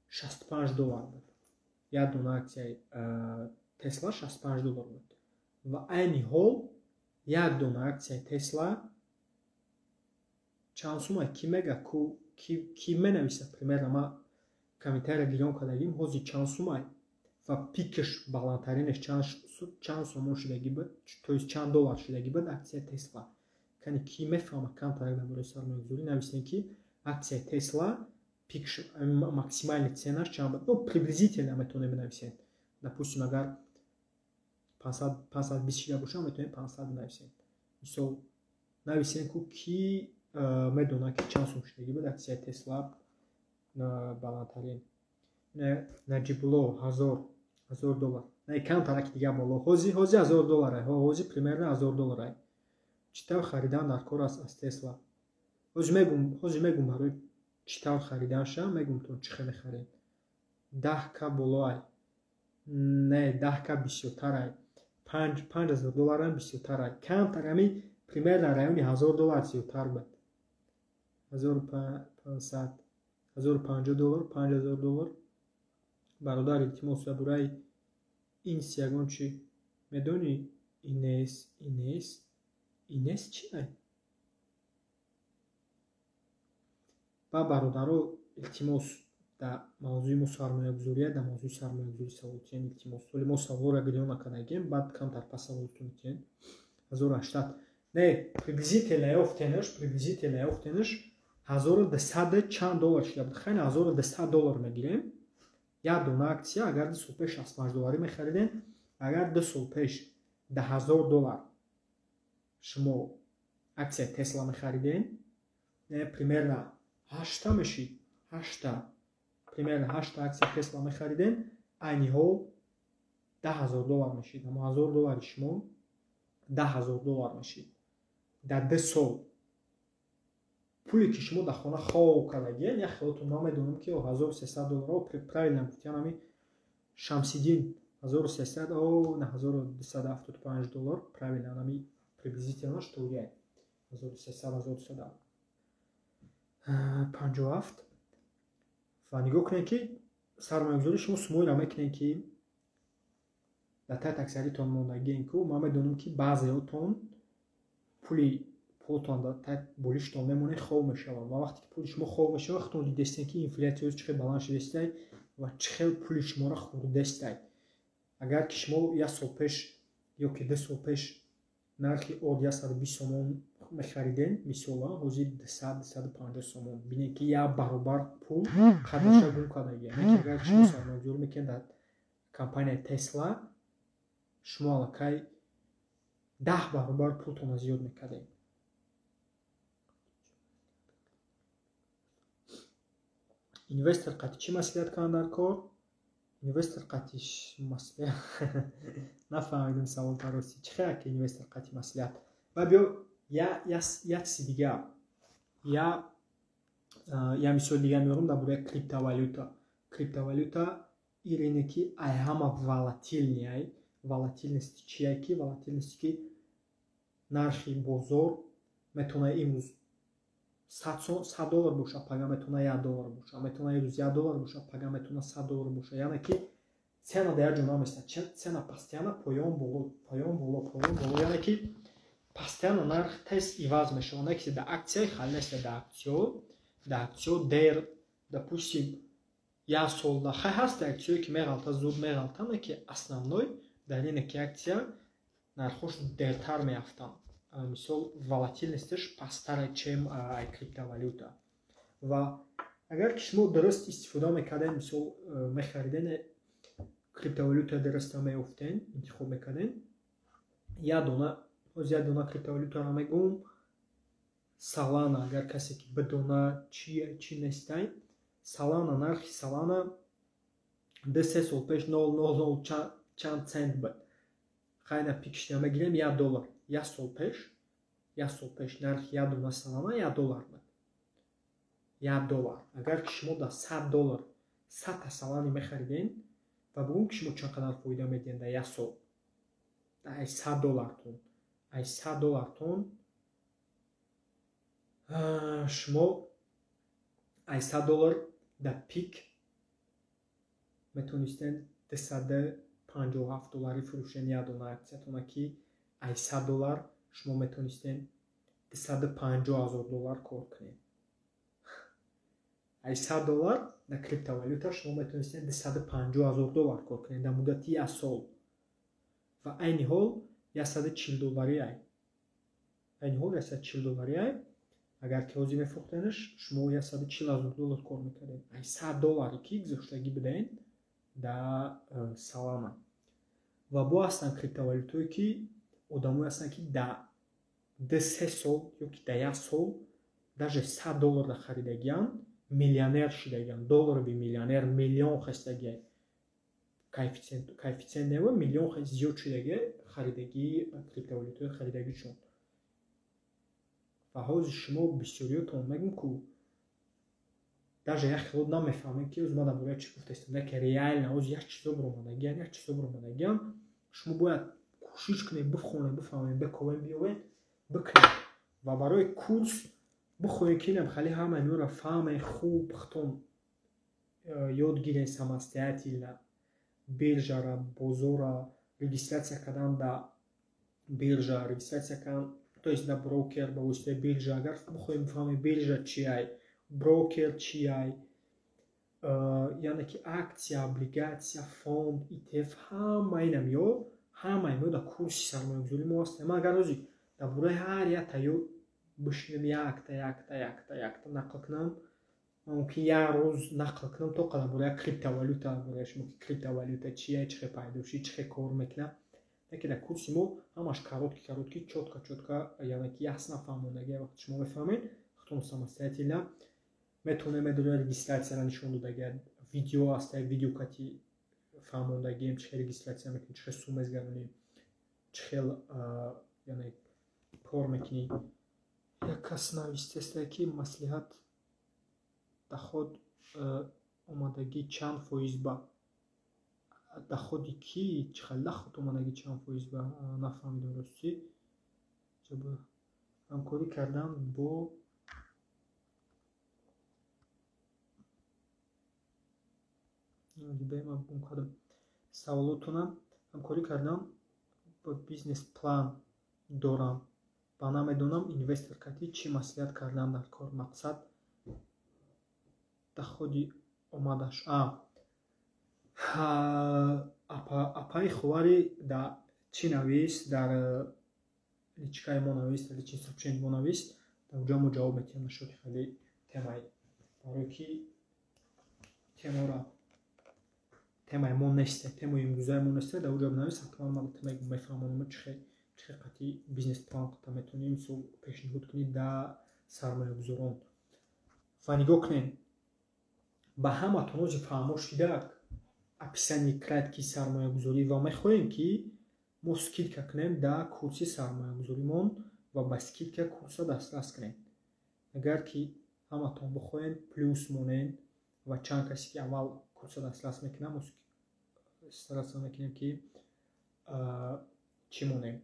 65 доллар буд, як дона аксияи Тесла 65 доллар буд ва айни ҳол як дона аксияи Тесла чанд сума? Ки мега, ки менависа примерно? Ма комментария гирён кардагим. Ҳозир чанд сумай ва пикаш, баландтаринаш чанд сомон шудагӣ буд, то есть чанд доллар шудагӣ буд аксияи Тесла? Кани, ки мефаҳма камтарак дар бораи сармоягузорӣ, нависем, ки аксияи Тесла пик, максимальный ценаш чанд буд. Ну, приблизительно метавонем бинависем. Допустим, агар 520 шида боша, метавонем 500 бинависем. Мисол, нависем ку, ки медонад, ки чанд сум шудагӣ буд аксияи Тесла баландтарин. Наҷибулло, 1000 доллар, не, камтараки дига боло. Ҳозир 1000 доллар, ҳозир примерно 1000 доллар. Чӣ тавр харидан дар кор аст аз Тесла? Ҳозир мегум, барои чӣ тавр хариданша мегумтон, чӣ хеле харед. 10 к болоай, не, 10 к бисёртарай, 5000 долларам бисёртарай, камтар, ами примерно райони 1000 доллар зиёдтар буд, 1500, 1050 доллар, 5000 доллар. Бародар, илтимос, дар бораи инс ягон чӣ медонӣ? Инес, инес, инес чиай? Ва бародаро, илтимос, дар мавзӯи мо сармоягузория, дар мавзӯи сармоягузорӣ савол тиҳем, илтимос. Ҳоли мо саволро гирён накардагем, баъд камтар пас саволтон метиҳем. 1080, не, приблизительно ёфтенаш, приблизительно ёфтенаш 1200 чанд доллар шуда буд. Хайна, 1200 доллар мегирем як дона аксия. Агар 2 сол пеш 65 долларӣ мехаридем, агар 2 сол пеш 10 000 доллар шумо аксияи Тесла мехаридем, примерно ҳашта мешид, ҳашта, примерно ҳашта аксияи Тесла мехаридем, айни ҳол 10 000 доллар мешид. Аммо 1000 доллари шумо 10 000 доллар мешид дар 2 сол. Пуле ки шумо дар хона хов кардагиен, як хелотон ман медонам, ки 1300 доллар, правильно гуфтиан, ами Шамсиддин, 1300, о, на 1275 доллар, правильно, ами приблизительно что я 1300, 1257. Ва нигоҳ кунед, ки сармоягузорӣ шумо сумоеро мекунед, ки дар таи таксаритон мондагиен. Ку ман медонам, ки баъзеотон пули пултон дар таи болиштон мемонед, хов мешавад. Ва вақте ки пули шумо хов мешавад, худтон дидестен, ки инфляция чӣ хел баланд шудестай ва чӣ хел пули шуморо хӯрдестай. Агар ки шумо як сол пеш ё ки 2 сол пеш нархи орд 120 сомон мехариден, мисол, ҳозир 200, 250 сомон. Бинед, ки як баробар пул қадраша гум кардагия. Агар шумо сармоягузорӣ мекунед дар компанияи Тесла, шумо аллакай 10 баробар пултонро зиёд мекардед. Инвестор қати чӣ маслиҳат кунад дар кор? Инвестор қати маслиҳат, нафаҳмидем савол таросӣ. Чӣ хел ки инвестор қати маслиҳат? Ва биё, як чизи дигар. Я мисол дига меорам дар бораи криптовалюта. Криптовалюта ирене ки ай ҳама волатильный ай. Волатильность чия? Ки волатильность ки нархи бозор метавонад имрӯз 100 доллар боша, пага метавонад 1 доллар боша, метавонад имрӯз 1 доллар боша, пага метавонад 100 доллар боша. Яъне ки цена дар як ҷо намеистад, цена постоянно поён боло, поён боло, поён боло, яъне ки постоянно нарх тез иваз мешавад. Не ки дар аксия хали нест. Дар аксиё дер, допустим, як сол хай ҳаст аксиёе ки меғалта, зуд меғалта, не ки основной дар ине ки аксия нархош дертар меафтанд. Мисол, волатильность аш пасттаре, чем ай криптовалюта. Ва агар ки шумо дуруст истифода мекарден, мисол, мехариден криптовалюта, дуруста меёфтен, интихоб мекарден, як дона, ҳозир як дона криптовалютаро мегӯм, Солана. Агар касе ки бидона чи чӣ нестай, Солана, нархи Солана 2-3 сол пеш 0,00 чанд цент буд. Хайна пик шида мегирем 1 доллар. Як сол пеш, як сол пеш нархи як дона Солана 1 доллар буд, 1 доллар. Агар ки шумо дар 100 доллар 100-та Солани мехариден ва бугум ки шумо чанд қадар фоида медиҳед дар як сол ай 100 доллартон, ай 100 доллартон шумо ай 100 доллар дар пик метавонистед 257 доллари фурӯшен як дона аксиятона, ки ай 100 доллар шумо метавонистед 250 000 доллар кор кунед. Ай 100 доллар дар криптовалюта шумо метавонистед 250 000 доллар кор кунед дар муддати як сол. Ва айни ҳол 140 доллари ай, айни ҳол 140 доллари ай. Агар ки ҳозир мефурӯхтенаш, шумо 140 000 доллар кор мекардед ай 100 долларе ки гузоштагӣ будаен дар Солана. Ва бо ҳастанд криптовалютое ки одамое ҳастанд, ки дар 2-3 сол ё ки дар як сол даже 100 доллар да харидагианд, миллионер шудагианд, долларови миллионер, миллион хастагиай, коэффициент нева миллион зиёд шудагиай харидагии криптовалютаи харидагишон. Ва ҳозир шумо бисёриётон мегӯм ку даже як хело намефаҳмем, ки ҳозир ман дар бораи чӣ гуфтаистам. Не ки реально ҳозир як чизо баромадагиан, як чизо баромадагиан, шумо бояд кӯшиш кунед, бихонед, бифаҳмед, бикобед, биёвед, бикунед. Ва барои курс бихоҳед ки инам хали ҳама инора фаҳмед, хуб худтон ёд гиред, самостоятельно биржара, бозора регистрация кардан, дар биржа регистрация кардан, то есть дар брокер ба воситаи биржа. Агар бихоҳем бифаҳмед биржа чи ай, брокер чи ай, яъне ки аксия, облигатсия, фонд, ETF, ҳама инам ё ҳама ино дар курси сармоягузорӣ мо ҳастем. Ман агар ҳозир дар бораи ҳар якта ё бишинем, якта, якта, якта, якта нақл кунам, мумкин як рӯз нақл кунам то дар бораи криптовалюта, бораи шумо ки криптовалюта чия, чӣ хел пайдо шуд, чӣ хел кор мекунад. Яке дар курси мо ҳамаш короткий, короткий, чётко, чётко, яъне ки ясно фаҳмондагӣ. Вақте шумо мефаҳмед, худтон самостоятельно метавонед, медонед, регистрация ро нишон додагӣ, видео аст, як видео кати фаҳмондагием, чӣ хел регистрация мекунӣ, чӣ хел сум мезгаронӣ, чӣ хел яъне кор мекунӣ. Як кас навистааст, ки маслиҳат, доход омадагӣ чанд фоиз ба доход и кӣ, чӣ хел доход омадагӣ чанд фоиз ба, нафаҳмидам ростӣ. Ҳамкорӣ кардан бо гум кардам саволотона. Ҳамкорӣ кардан бо бизнес план дорам ва намедонам инвестор кати чӣ маслиҳат кардан дар кор, мақсад доход и омадаш. Апаи ховари дар чӣ навис, дар личка и мо навис, дар личный сообщение мо навис, дар оҷа мо ҷавоб медиҳем нашоти хеле темаи, барое ки темаро темаи мо несте, темаи имрӯзаи мо несте. Дар оҷа бинавис, ҳатман ман мефаҳмонам, чӣ хел қатъи бизнес-план метавонӣ мисол пешниҳод кунӣ дар сармоягузорон. Ва нигоҳ кунед, ба ҳаматон ҳозир фаҳмо шуда описание краткий сармоягузорӣ. Ва мехоҳем, ки мо скидка кунем дар курси сармоягузоримон ва ба скидка курса дастрас кунем. Агар ки ҳаматон бихоҳед, плюс монед ва чанд касе ки аввал курса дастрас мекунам, стараться мекунем, ки чӣ монем,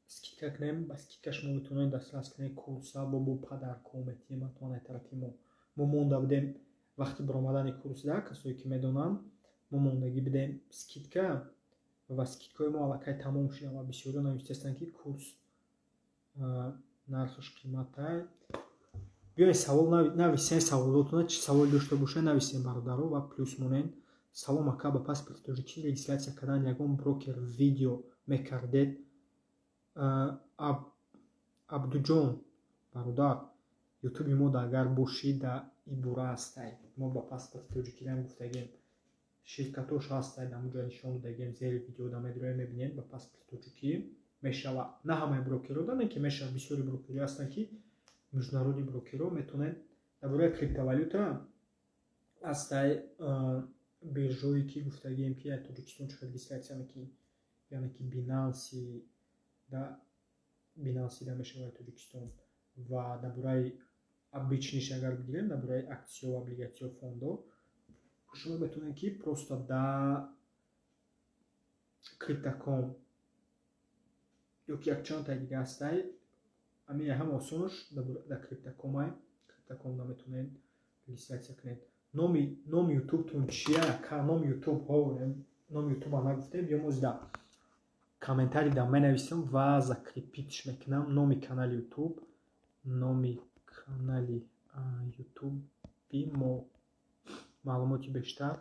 скидка кунем. Ба скидка шумо метавонед дастрас кунед курса, бо подарко метиҳем ҳатман ай тарафи мо. Мо монда будем вақти баромадани курсда, касое ки медонанд, мо мондагӣ будем скидка ва скидкаҳои мо аллакай тамом шуданд ва бисёриҳо навиштастанд, ки курс нархаш қиматай. Биёед, савол нависен, саволотона, чӣ савол дошта бошед, нависен, бародаро, ва плюс монен. Салом, ака, ба паспорти тоҷикӣ регистрация кардан ягон брокер видео мекардед? Абдуҷон, бародар, ютуби мо да агар бошӣ, да ибора ҳастай. Мо ба паспорти тоҷикиам гуфтагем, ширкатош ҳастай, дар онҷо нишон додагем, зери видео да медроем, мебинед. Ба паспорти тоҷикӣ мешавад, на ҳамаи брокерҳо да, не ки мешавад, бисёри брокерҳо ҳастанд, ки международный брокерҳо метавонед. Дар бораи криптовалюта ҳастай биржое, ки гуфтагем, ки аз Тоҷикистон чӣ регистрация мекунӣ, яъне ки Бинанси да, Бинанси да мешавад Тоҷикистон. Ва дар бораи обычныйш агар бигирем, дар бораи аксиё, облигатсиё, фондо, шумо метавонед, ки просто да Криптоком ё ки якчанд таи дига ҳастай. Ҳамин ҳама осонаш дар Криптокомай, Криптоком да метавонед регистрация кунед. Номи ютубтон чия, ка? Номи ютуб, номи ютуба нагуфтем. Ё мо зида комментарий да менависем ва закрепитьш мекунам номи канали ютуб. Номи канали ютуби мо, маълумоти бештар,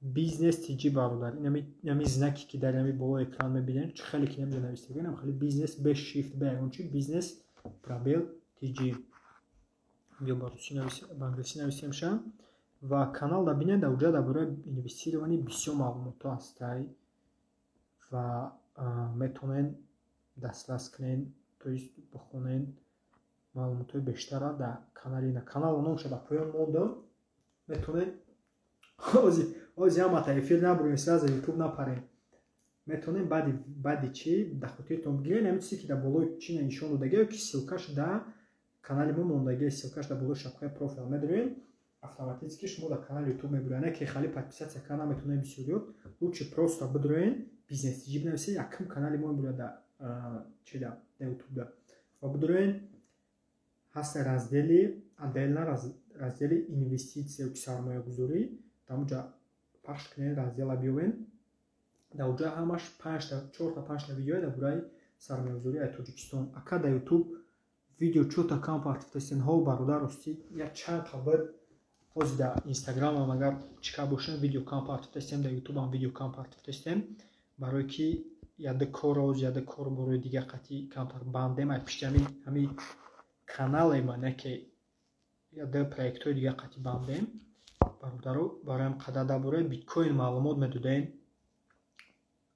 Бизнес Тҷ, бародар. Инами знаке, ки дар ами болои экран мебинед, чӣ хеле ки намҷа навистагам, хеле бизнес, бе shift, бе ягон чи, бизнес пробел Тҷ. Биё, ба русӣ, ба англисӣ нависемша. Ва канал да бинед, дар уҷа дар бораи инвестирование бисёр маълумотҳо ҳастай ва метавонед дастрас кунед, то есть бихонед маълумотҳои бештара дар канали. На канал номша дар поён мондам, метавонед. Ҳози ҳамата эфир набурем, сразу ютуб напарем. Метавонем баъди чӣ дар хотиртон бигиред, ҳамин чизе, ки дар болои чи нишон додагӣ, ки ссылкаш дар канали мо мондагӣ, ссылкаш дар болои шапкаи профил, медорем, автоматически шумо дар канали ютуб мебуред. Не ки хали подписаться карда наметавонед бисёриёт, лучше просто бидроен, Бизнес Тҷ бинависед, якум канали мо мебурад дар чида, дар ютубда. Ва бидроен, ҳаста раздели, отдельно раздели инвеститсия ки сармоягузорӣ, дар онҷа пахш кунед, раздела биёвед, дар онҷа ҳамаш панҷта, чорта, панҷта видеое дар бораи сармоягузорӣ аз Тоҷикистон. Ака, дар ютуб видео чӯта кам партифтастен? Ҳо, бародар, ростӣ, як чанд қабл. Ҳозир дар инстаграмам агар чӣ кар бошем, видео кам партифтастем, дар ютубам видео кам партифтастем, барое ки яда корро, яда кору борои дигар қатъи камтар бандем. Ай пишти ҳами каналема, не ки яда проектҳои дигар қатъи бандем, бародаро. Бароям қадар дар бораи биткоин маълумот медодем.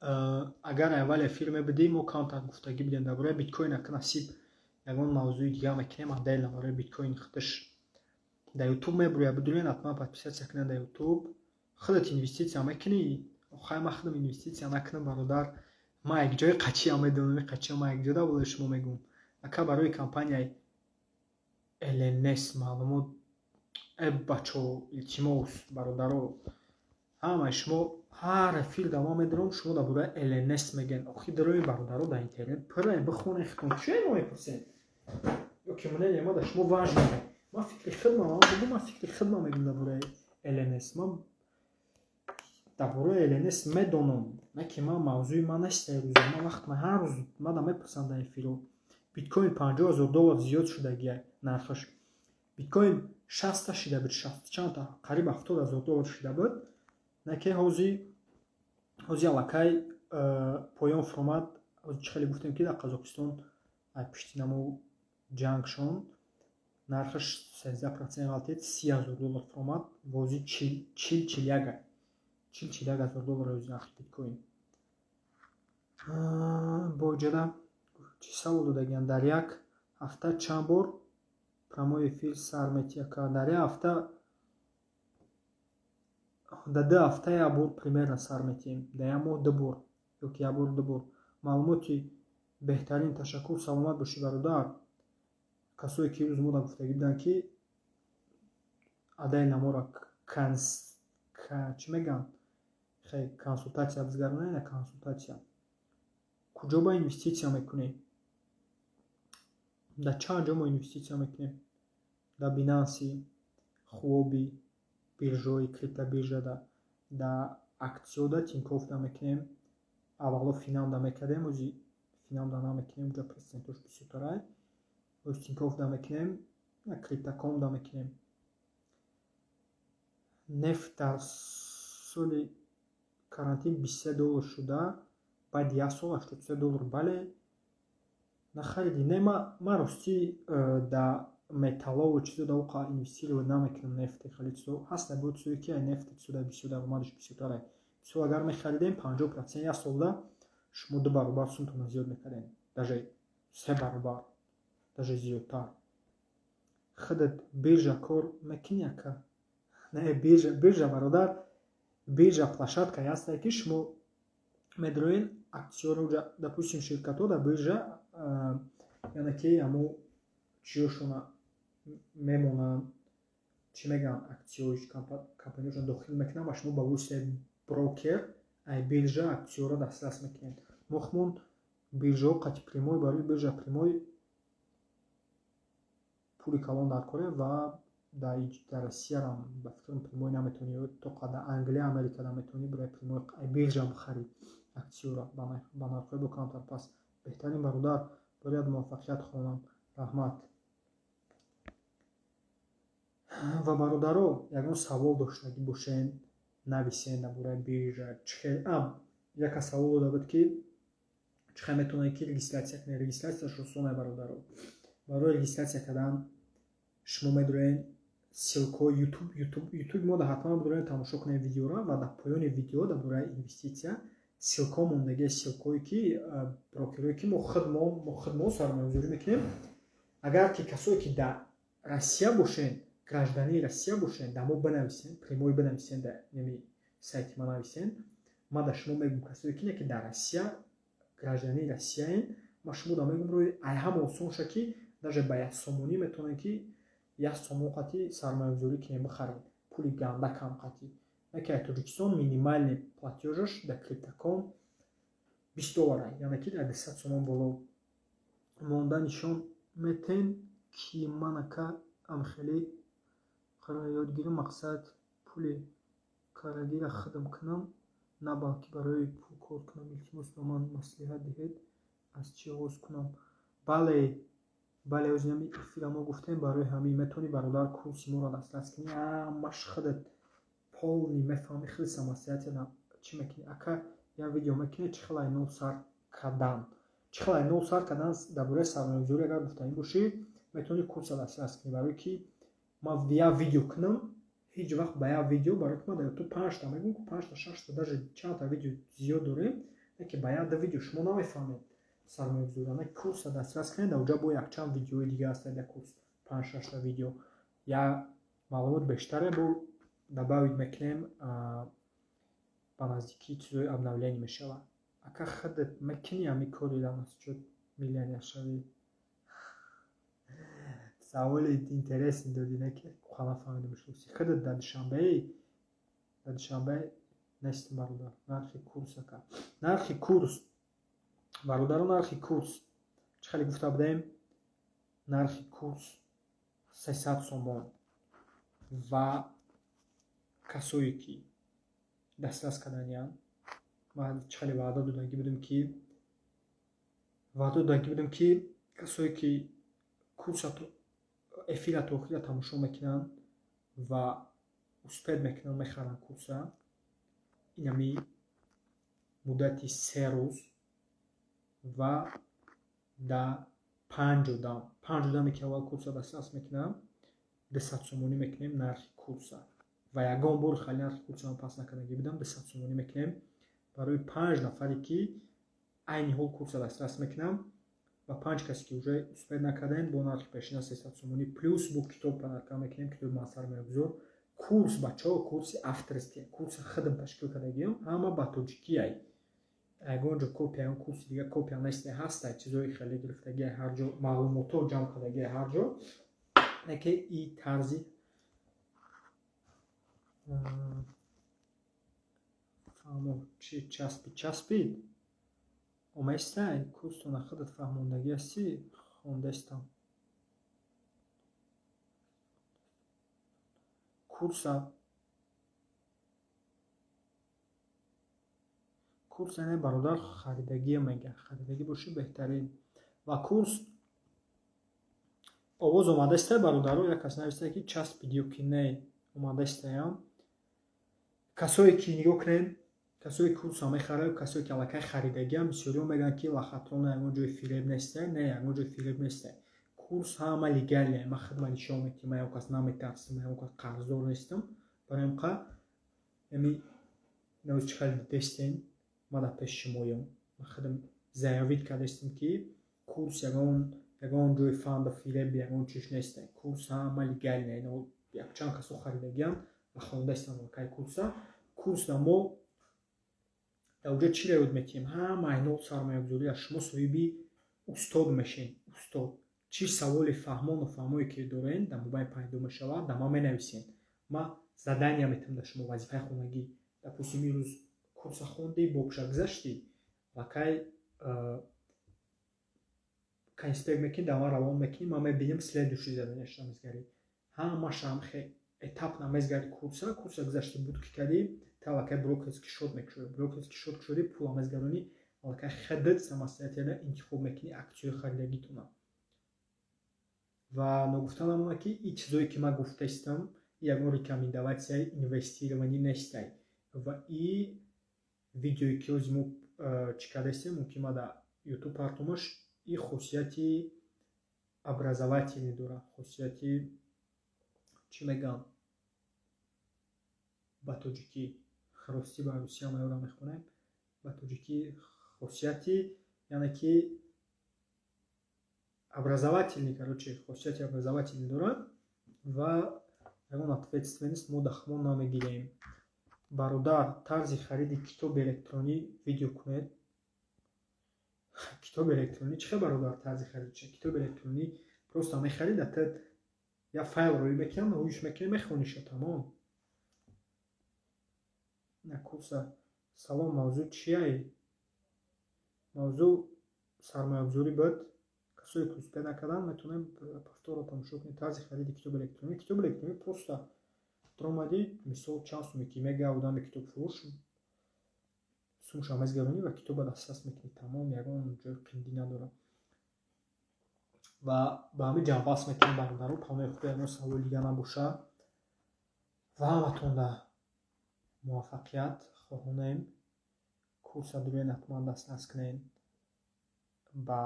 Агар аввал эфир мебудӣ, мо камтар гуфтагӣ будем дар бораи биткоин. Ака, насиб, ягон мавзӯи дигар мекунем отдельно барои биткоин. Худаш дар ютуб мебуря, бидурен, ҳатман подписаться кунед дар ютуб. Худат инвеститсия мекунӣ? Охай, ман худам инвеститсия накунам, бародар, ман якҷои қачиам медонам, қачиам ман якҷо дар болои шумо мегӯм. Ака, барои компанияи ЛНС маълумот. Э, бачо, илтимос, бародаро, ҳамаи шумо ҳар эфир дар ма медорам, шумо дар бораи ЛНС мегӯед. Охи, дарои, бародаро, дар интернет пурра бихонед худтон. Чӣ мо мепурсед? Ё ки мнение ма дар шумо важно? Ман фикри худмам бугу, ман фикри худмам мегӯм дар бораи ЛНС. Ман дар бораи ЛНС медонам, не ки ман мавзӯи ман нест. Рӯза ман вақт ман ҳар рӯз мада мепурсам дар эфиро. Биткоин 50 000 доллар зиёд шудагия нархаш. Биткоин 60-та шида буд, 60 чандта, қариб 70 000 доллар шида буд, не ки ҳози аллакай поён фуромад. Ҳози чӣ хеле гуфтем, ки дар Қазоқистон пишти намо ҷангшон нархаш 13% ғалтид, 30 000 доллар фуромад. Вози чил, чил як, 40-41 ҳазор доллар ҳози нархи биткоин. Боҷада чӣ савол додагиям? Дар як ҳафта чанд бор прямой эфир сар метиҳад? Дар як ҳафта, дар 2 ҳафта як бор примерно сар метиҳем, дар як моҳ ду бор ё ки як бор, ду бор. Маълумоти беҳтарин, ташаккур, саломат бошӣ, бародар. Касое ки рӯз мода гуфтагӣ буданд, ки адаи намора чӣ мегӯянд, хе консултатсия бизгаронед, на консултатсия. Куҷо ба инвеститсия мекунем? Дар чанд ҷо мо инвеститсия мекунем? Дар Бинанси, Хуоби, биржаҳои криптобиржада, дар аксиёда Тинькоффда мекунем. Аввало Финамда мекардем, ози Финамда намекунем, уҷа процентош бисёртарай. Оз Тинькоффда мекунем, Криптокомда мекунем. Нефт дар соли карантин $23 шуда, баъди як сол $83. Бале, нахариди? Не, ман ростӣ дар металлову чизо дар оқа инвестировать намекунам. Нефти хеле чизо ҳастанд, бо чизое ки нефти чизо бисёр даромадаш бисёртарай. Мисол, агар мехаридем 50% як солда, шумо ду баробар сумтонро зиёд мекардем, даже се баробар, даже зиёдтар. Худат биржа кор мекунӣ, ака? Не, биржа, бародар, биржа площадкае ҳастае, ки шумо медроен аксиёро уҷа, допустим, ширкатҳо дар биржа, яъне ки ҳамо чиёшона мемонанд, чӣ мегӯянд, аксиёи компанияшон дохил мекунанд ва шумо ба воситаи брокер ай биржа аксиёро дастрас мекунед. Мо хумон биржаҳо қати прямой, барои биржа прямой пули калон дар коре ва дар Россиярам ба фикрам прямой наметавонӣ, то дар Англия, Америка наметавонӣ барои прямой биржа бихарӣ аксиёро ба нархҳои бо камтар. Пас беҳтарин, бародар, бояд муваффақият хоҳам, раҳмат. Ва бародаро, ягон савол доштагӣ бошен, нависен дар бораи биржа. Чихел яка савол дода буд, ки чӣ хел метавонед ки регистратсия кунед. Регистратсияш осон, бародаро. Барои регистратсия кардан шумо медоред ссылкаҳои ютуб мо да ҳатман бидоред, тамошо кунед видеоро ва дар поёни видео дар бораи инвеститсия ссылкаҳо мондагия, ссылкаҳое ки брокерое ки мо худмо сармоягузорӣ мекунем. Агар ки касое ки дар Россия бошен, гражданини Россия бошен, дар мо бинависен, прямой бинависен, дар нами сайти ма нависен, ман дар шумо мегӯм. Касое ки не ки дар Россия, гражданини Россияен, ман шумо да мегӯм рӯи ай ҳама осонша, ки даже ба 1 сомонӣ метавонед ки 1 сомон қатӣ сармоягузорӣ кунед, бихаред, пули ганда кам қатӣ. Яке ай Тоҷикистон минимальный платёжаш дар Криптоком 20 доллара, яъне ки дар 200 сомон боло. Монда нишон метен, ки ман ака амхелӣ қарор ёд гирам, мақсад пули карагира хидм кунам, на балки барои пул кор кунам. Илтимос, ба ман маслиҳат диҳед, аз чӣ оғоз кунам? Бале, бале, ози ҳами эфира мо гуфтем, барои ҳамин метавонӣ, бародар, курси моро дастрас кунӣ, ҳамаш худат полный мефаҳмӣ, худи самостоятельно чӣ мекунӣ. Ака, як видео мекунӣ, чӣ хел ай нол сар кардан, чӣ хел ай нол сар кардан дар бораи сармоягузорӣ? Агар гуфтанӣ бошӣ, метавонӣ курса дастрас кунӣ, барое ки ман як видео кунам, ҳеҷ вақт ба як видео, барое ки ман дар ютуб панҷта мегӯм, панҷта, шашта, даже чандта видео зиёд дорем, ки ба як ду видео шумо намефаҳмед сармоягузорӣ. На, курса дастрас кунед, дар уҷа бо якчанд видеои дига ҳастанд дар курс, панҷ, шашта видео, як маълумот бештаре бо добавить мекунем, ба наздикӣ чизои обновление мешавад. Ака, худат мекунӣ ҳамин кори дар насчёт миллионер шавӣ? Саволи интересный додӣ, не ки нафаҳмидам. Худат дар Душанбеи? Дар Душанбе нестам, бародар. Нархи курс, ака? Нархи курс, бародаро, нархи курс чӣ хеле гуфта будем, нархи курс 300 сомон ва касое ки дастрас карданиянд, ман чӣ хеле ваъда додагӣ будем, ки касое ки курса, эфира то охира тамошо мекунанд ва успеть мекунанд, мехаранд курса, инами муддати 3 рӯз ва да панҷ одам, панҷ одаме ки аввал курса дастрас мекунанд, 200 сомонӣ мекунем нархи курса. Ва ягон бор хали нархи курса ман пас накардагӣ будам, 200 сомонӣ мекунем барои панҷ нафаре ки айни ҳол курса дастрас мекунам ва панҷ касе ки уже успеть накардаем, бо нархи пешина 300 сомонӣ, плюс бо китоб подарка мекунем, китоби ман сармоягузор. Курс, бачаҳо, курси авторский, курси худам ташкил кардагиам, ҳама ба тоҷикӣ ай. Ягон ҷо копия, ягон курси дига копия нест, ҳаста чизои хеле гирифтагӣ ҳар ҷо, маълумотҳо ҷамъ кардагӣ ҳар ҷо. Не ки и тарзи фаҳмо чи часпид, часпид. Оместай, курсона худат фаҳмондагӣ ҳастӣ, хондестам. Курса курс яъне бародар харидагие мега. Харидагӣ боши беҳтарин. Ва курс овоз омадастай бародаро, як кас нависта ки часпид ё ки не омадастаям. Касое ки нигоҳ кунед, касое ки курсро мехарад, касое ки аллакай харидагиам, бисёриҳо мегӯянд ки лохотрон ягон ҷои фиреб нестай. Не, ягон ҷои фиреб нестай. Курс ҳама легалия. Ман худма нишон медиҳам, ман ягон кас наметарсам, ман ягон кас қарздор нестам. Барои ҳамқа ями навоз чӣ хеле дидестен, ман дар пеши шумоём. Ман худам заявид кардастем ки курс ягон ҷои фанду фиреб ягон чиз нестай. Курс ҳама легалия. Якчанд касо харидагиам ва хондастам аллакай курса. Курс да мо дар оҷа чиро ёд метиҳем? Ҳама айнол сармоягузорӣ аз шумо соҳиби устод мешем. Устод. Чӣ саволи фаҳмону фаҳмое ки дорен, дар мобайн пайдо мешавад, дар ман менависен. Ман задания метиҳам дар шумо, вазифаи хонагӣ. Допустим, имрӯз курса хондӣ, бобша гузаштӣ, аллакай конспект мекунӣ, дар ман равон мекунӣ, ман мебинам следующий заданияшро мезгарӣ. Ҳамаша этап намезгари курса, курса гузашти буд ки кардӣ, та аллакай брокерский счёт мекушоӣ. Брокерский счёт кушодӣ, пула мезгаронӣ, аллакай худат самостоятельно интихоб мекунӣ аксияҳои харидагитона. Ва ногуфта намонад ки ин чизое ки ман гуфтаистам, ягон рекомендация и инвестирование нестай. Ва и видеое ки ҳози мо чӣ кардаистем, мумкин ма дар YouTube партомаш, и хосияти образовательный дорад, хосияти чӣ мегӯянд ба тоҷикӣ, ростӣ ба русия ма ёдам мехонем, ба тоҷикӣ хосияти, яъне ки образовательный, короче, хосияти образовательный дорад ва ягон ответственность мо дар худмон намегирем. Бародар, тарзи хариди китоби электронӣ видео кунед. Китоби электронӣ чӣ хел, бародар, тарзи хариди китоби электронӣ? Просто мехарид, ата я файл рӯй мекунам, рӯйш мекунӣ, мехониша, тамом. На курса. Салом, мавзӯъ чияй? Мавзӯъ сармоягузорӣ буд. Касое ки успех накарданд, метавонем повторро тамошо кунед. Тарзи хариди китоби электронӣ. Китоби электронӣ просто даромадӣ, мисол чанд суме ки мега одами китобфурӯш, сумша мезгаронӣ ва китоба дастрас мекунӣ, тамом, ягон ҷои қиндӣ надорад. Ва ба ҳамин ҷамъбаст мекунем, бародаро, паноҳи Худо, ягон саволи дига набошад. Ва ҳаматонда муваффақият хоҳонем. Курса дуруен ҳатман дастрас кунед. Ба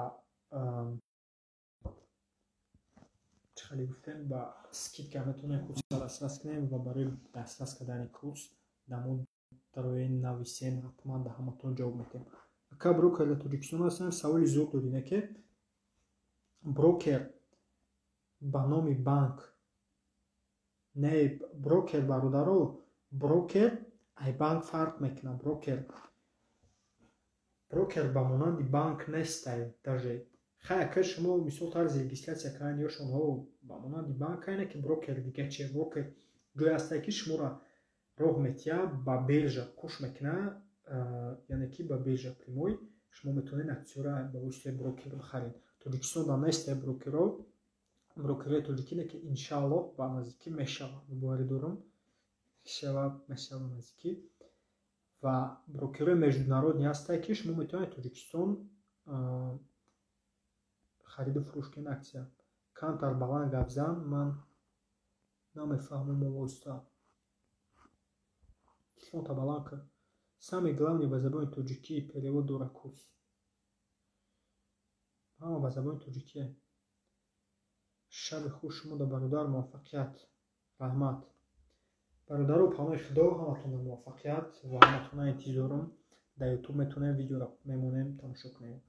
чӣ хеле гуфтем, ба скидка метавонем курса дастрас кунем ва барои дастрас кардани курс дар мо дароен нависен, ҳатман дар ҳаматон ҷавоб медиҳем. Ака, брокер дар Тоҷикистон ҳастанд? Саволи зуд додине ки брокер ба номи банк не, брокер, бародаро, брокер ай банк фарқ мекунад. Брокер ба монанди банк нестай даже. Хай, ака, шумо мисол тарзи регистрация кардани ёшонҳо ба монанди банк айне ки брокер дига чия. Брокер ҷое ҳастае ки шуморо роҳ метиҳад ба биржа, куш мекунад, яъне ки ба биржа прямой шумо метавонед аксияро ба воситаи брокер бихаред. Тоҷикистон да нестай брокерҳо, брокерҳои тоҷикӣ, не ки иншааллоҳ ба наздикӣ мешавад, боварӣ дорам, мешавад, мешавад ба наздикӣ. Ва брокерҳои международный ҳастае ки шумо метавонед Тоҷикистон хариду фурӯш кунед аксия. Камтар баланд гап зан, ман намефаҳмам овозта. Телефонта баланд кун. Самое главное, ба забони тоҷикӣ перевод дора курс. Ҳама ба забони тоҷикие. Шаби хуш шумо да, бародар, муваффақият. Раҳмат. Бародаро, паноҳи Худо, ҳаматонда муваффақият ва ҳаматона интизорам. Дар YouTube метавонем видеоро мемонем, тамошо кунем.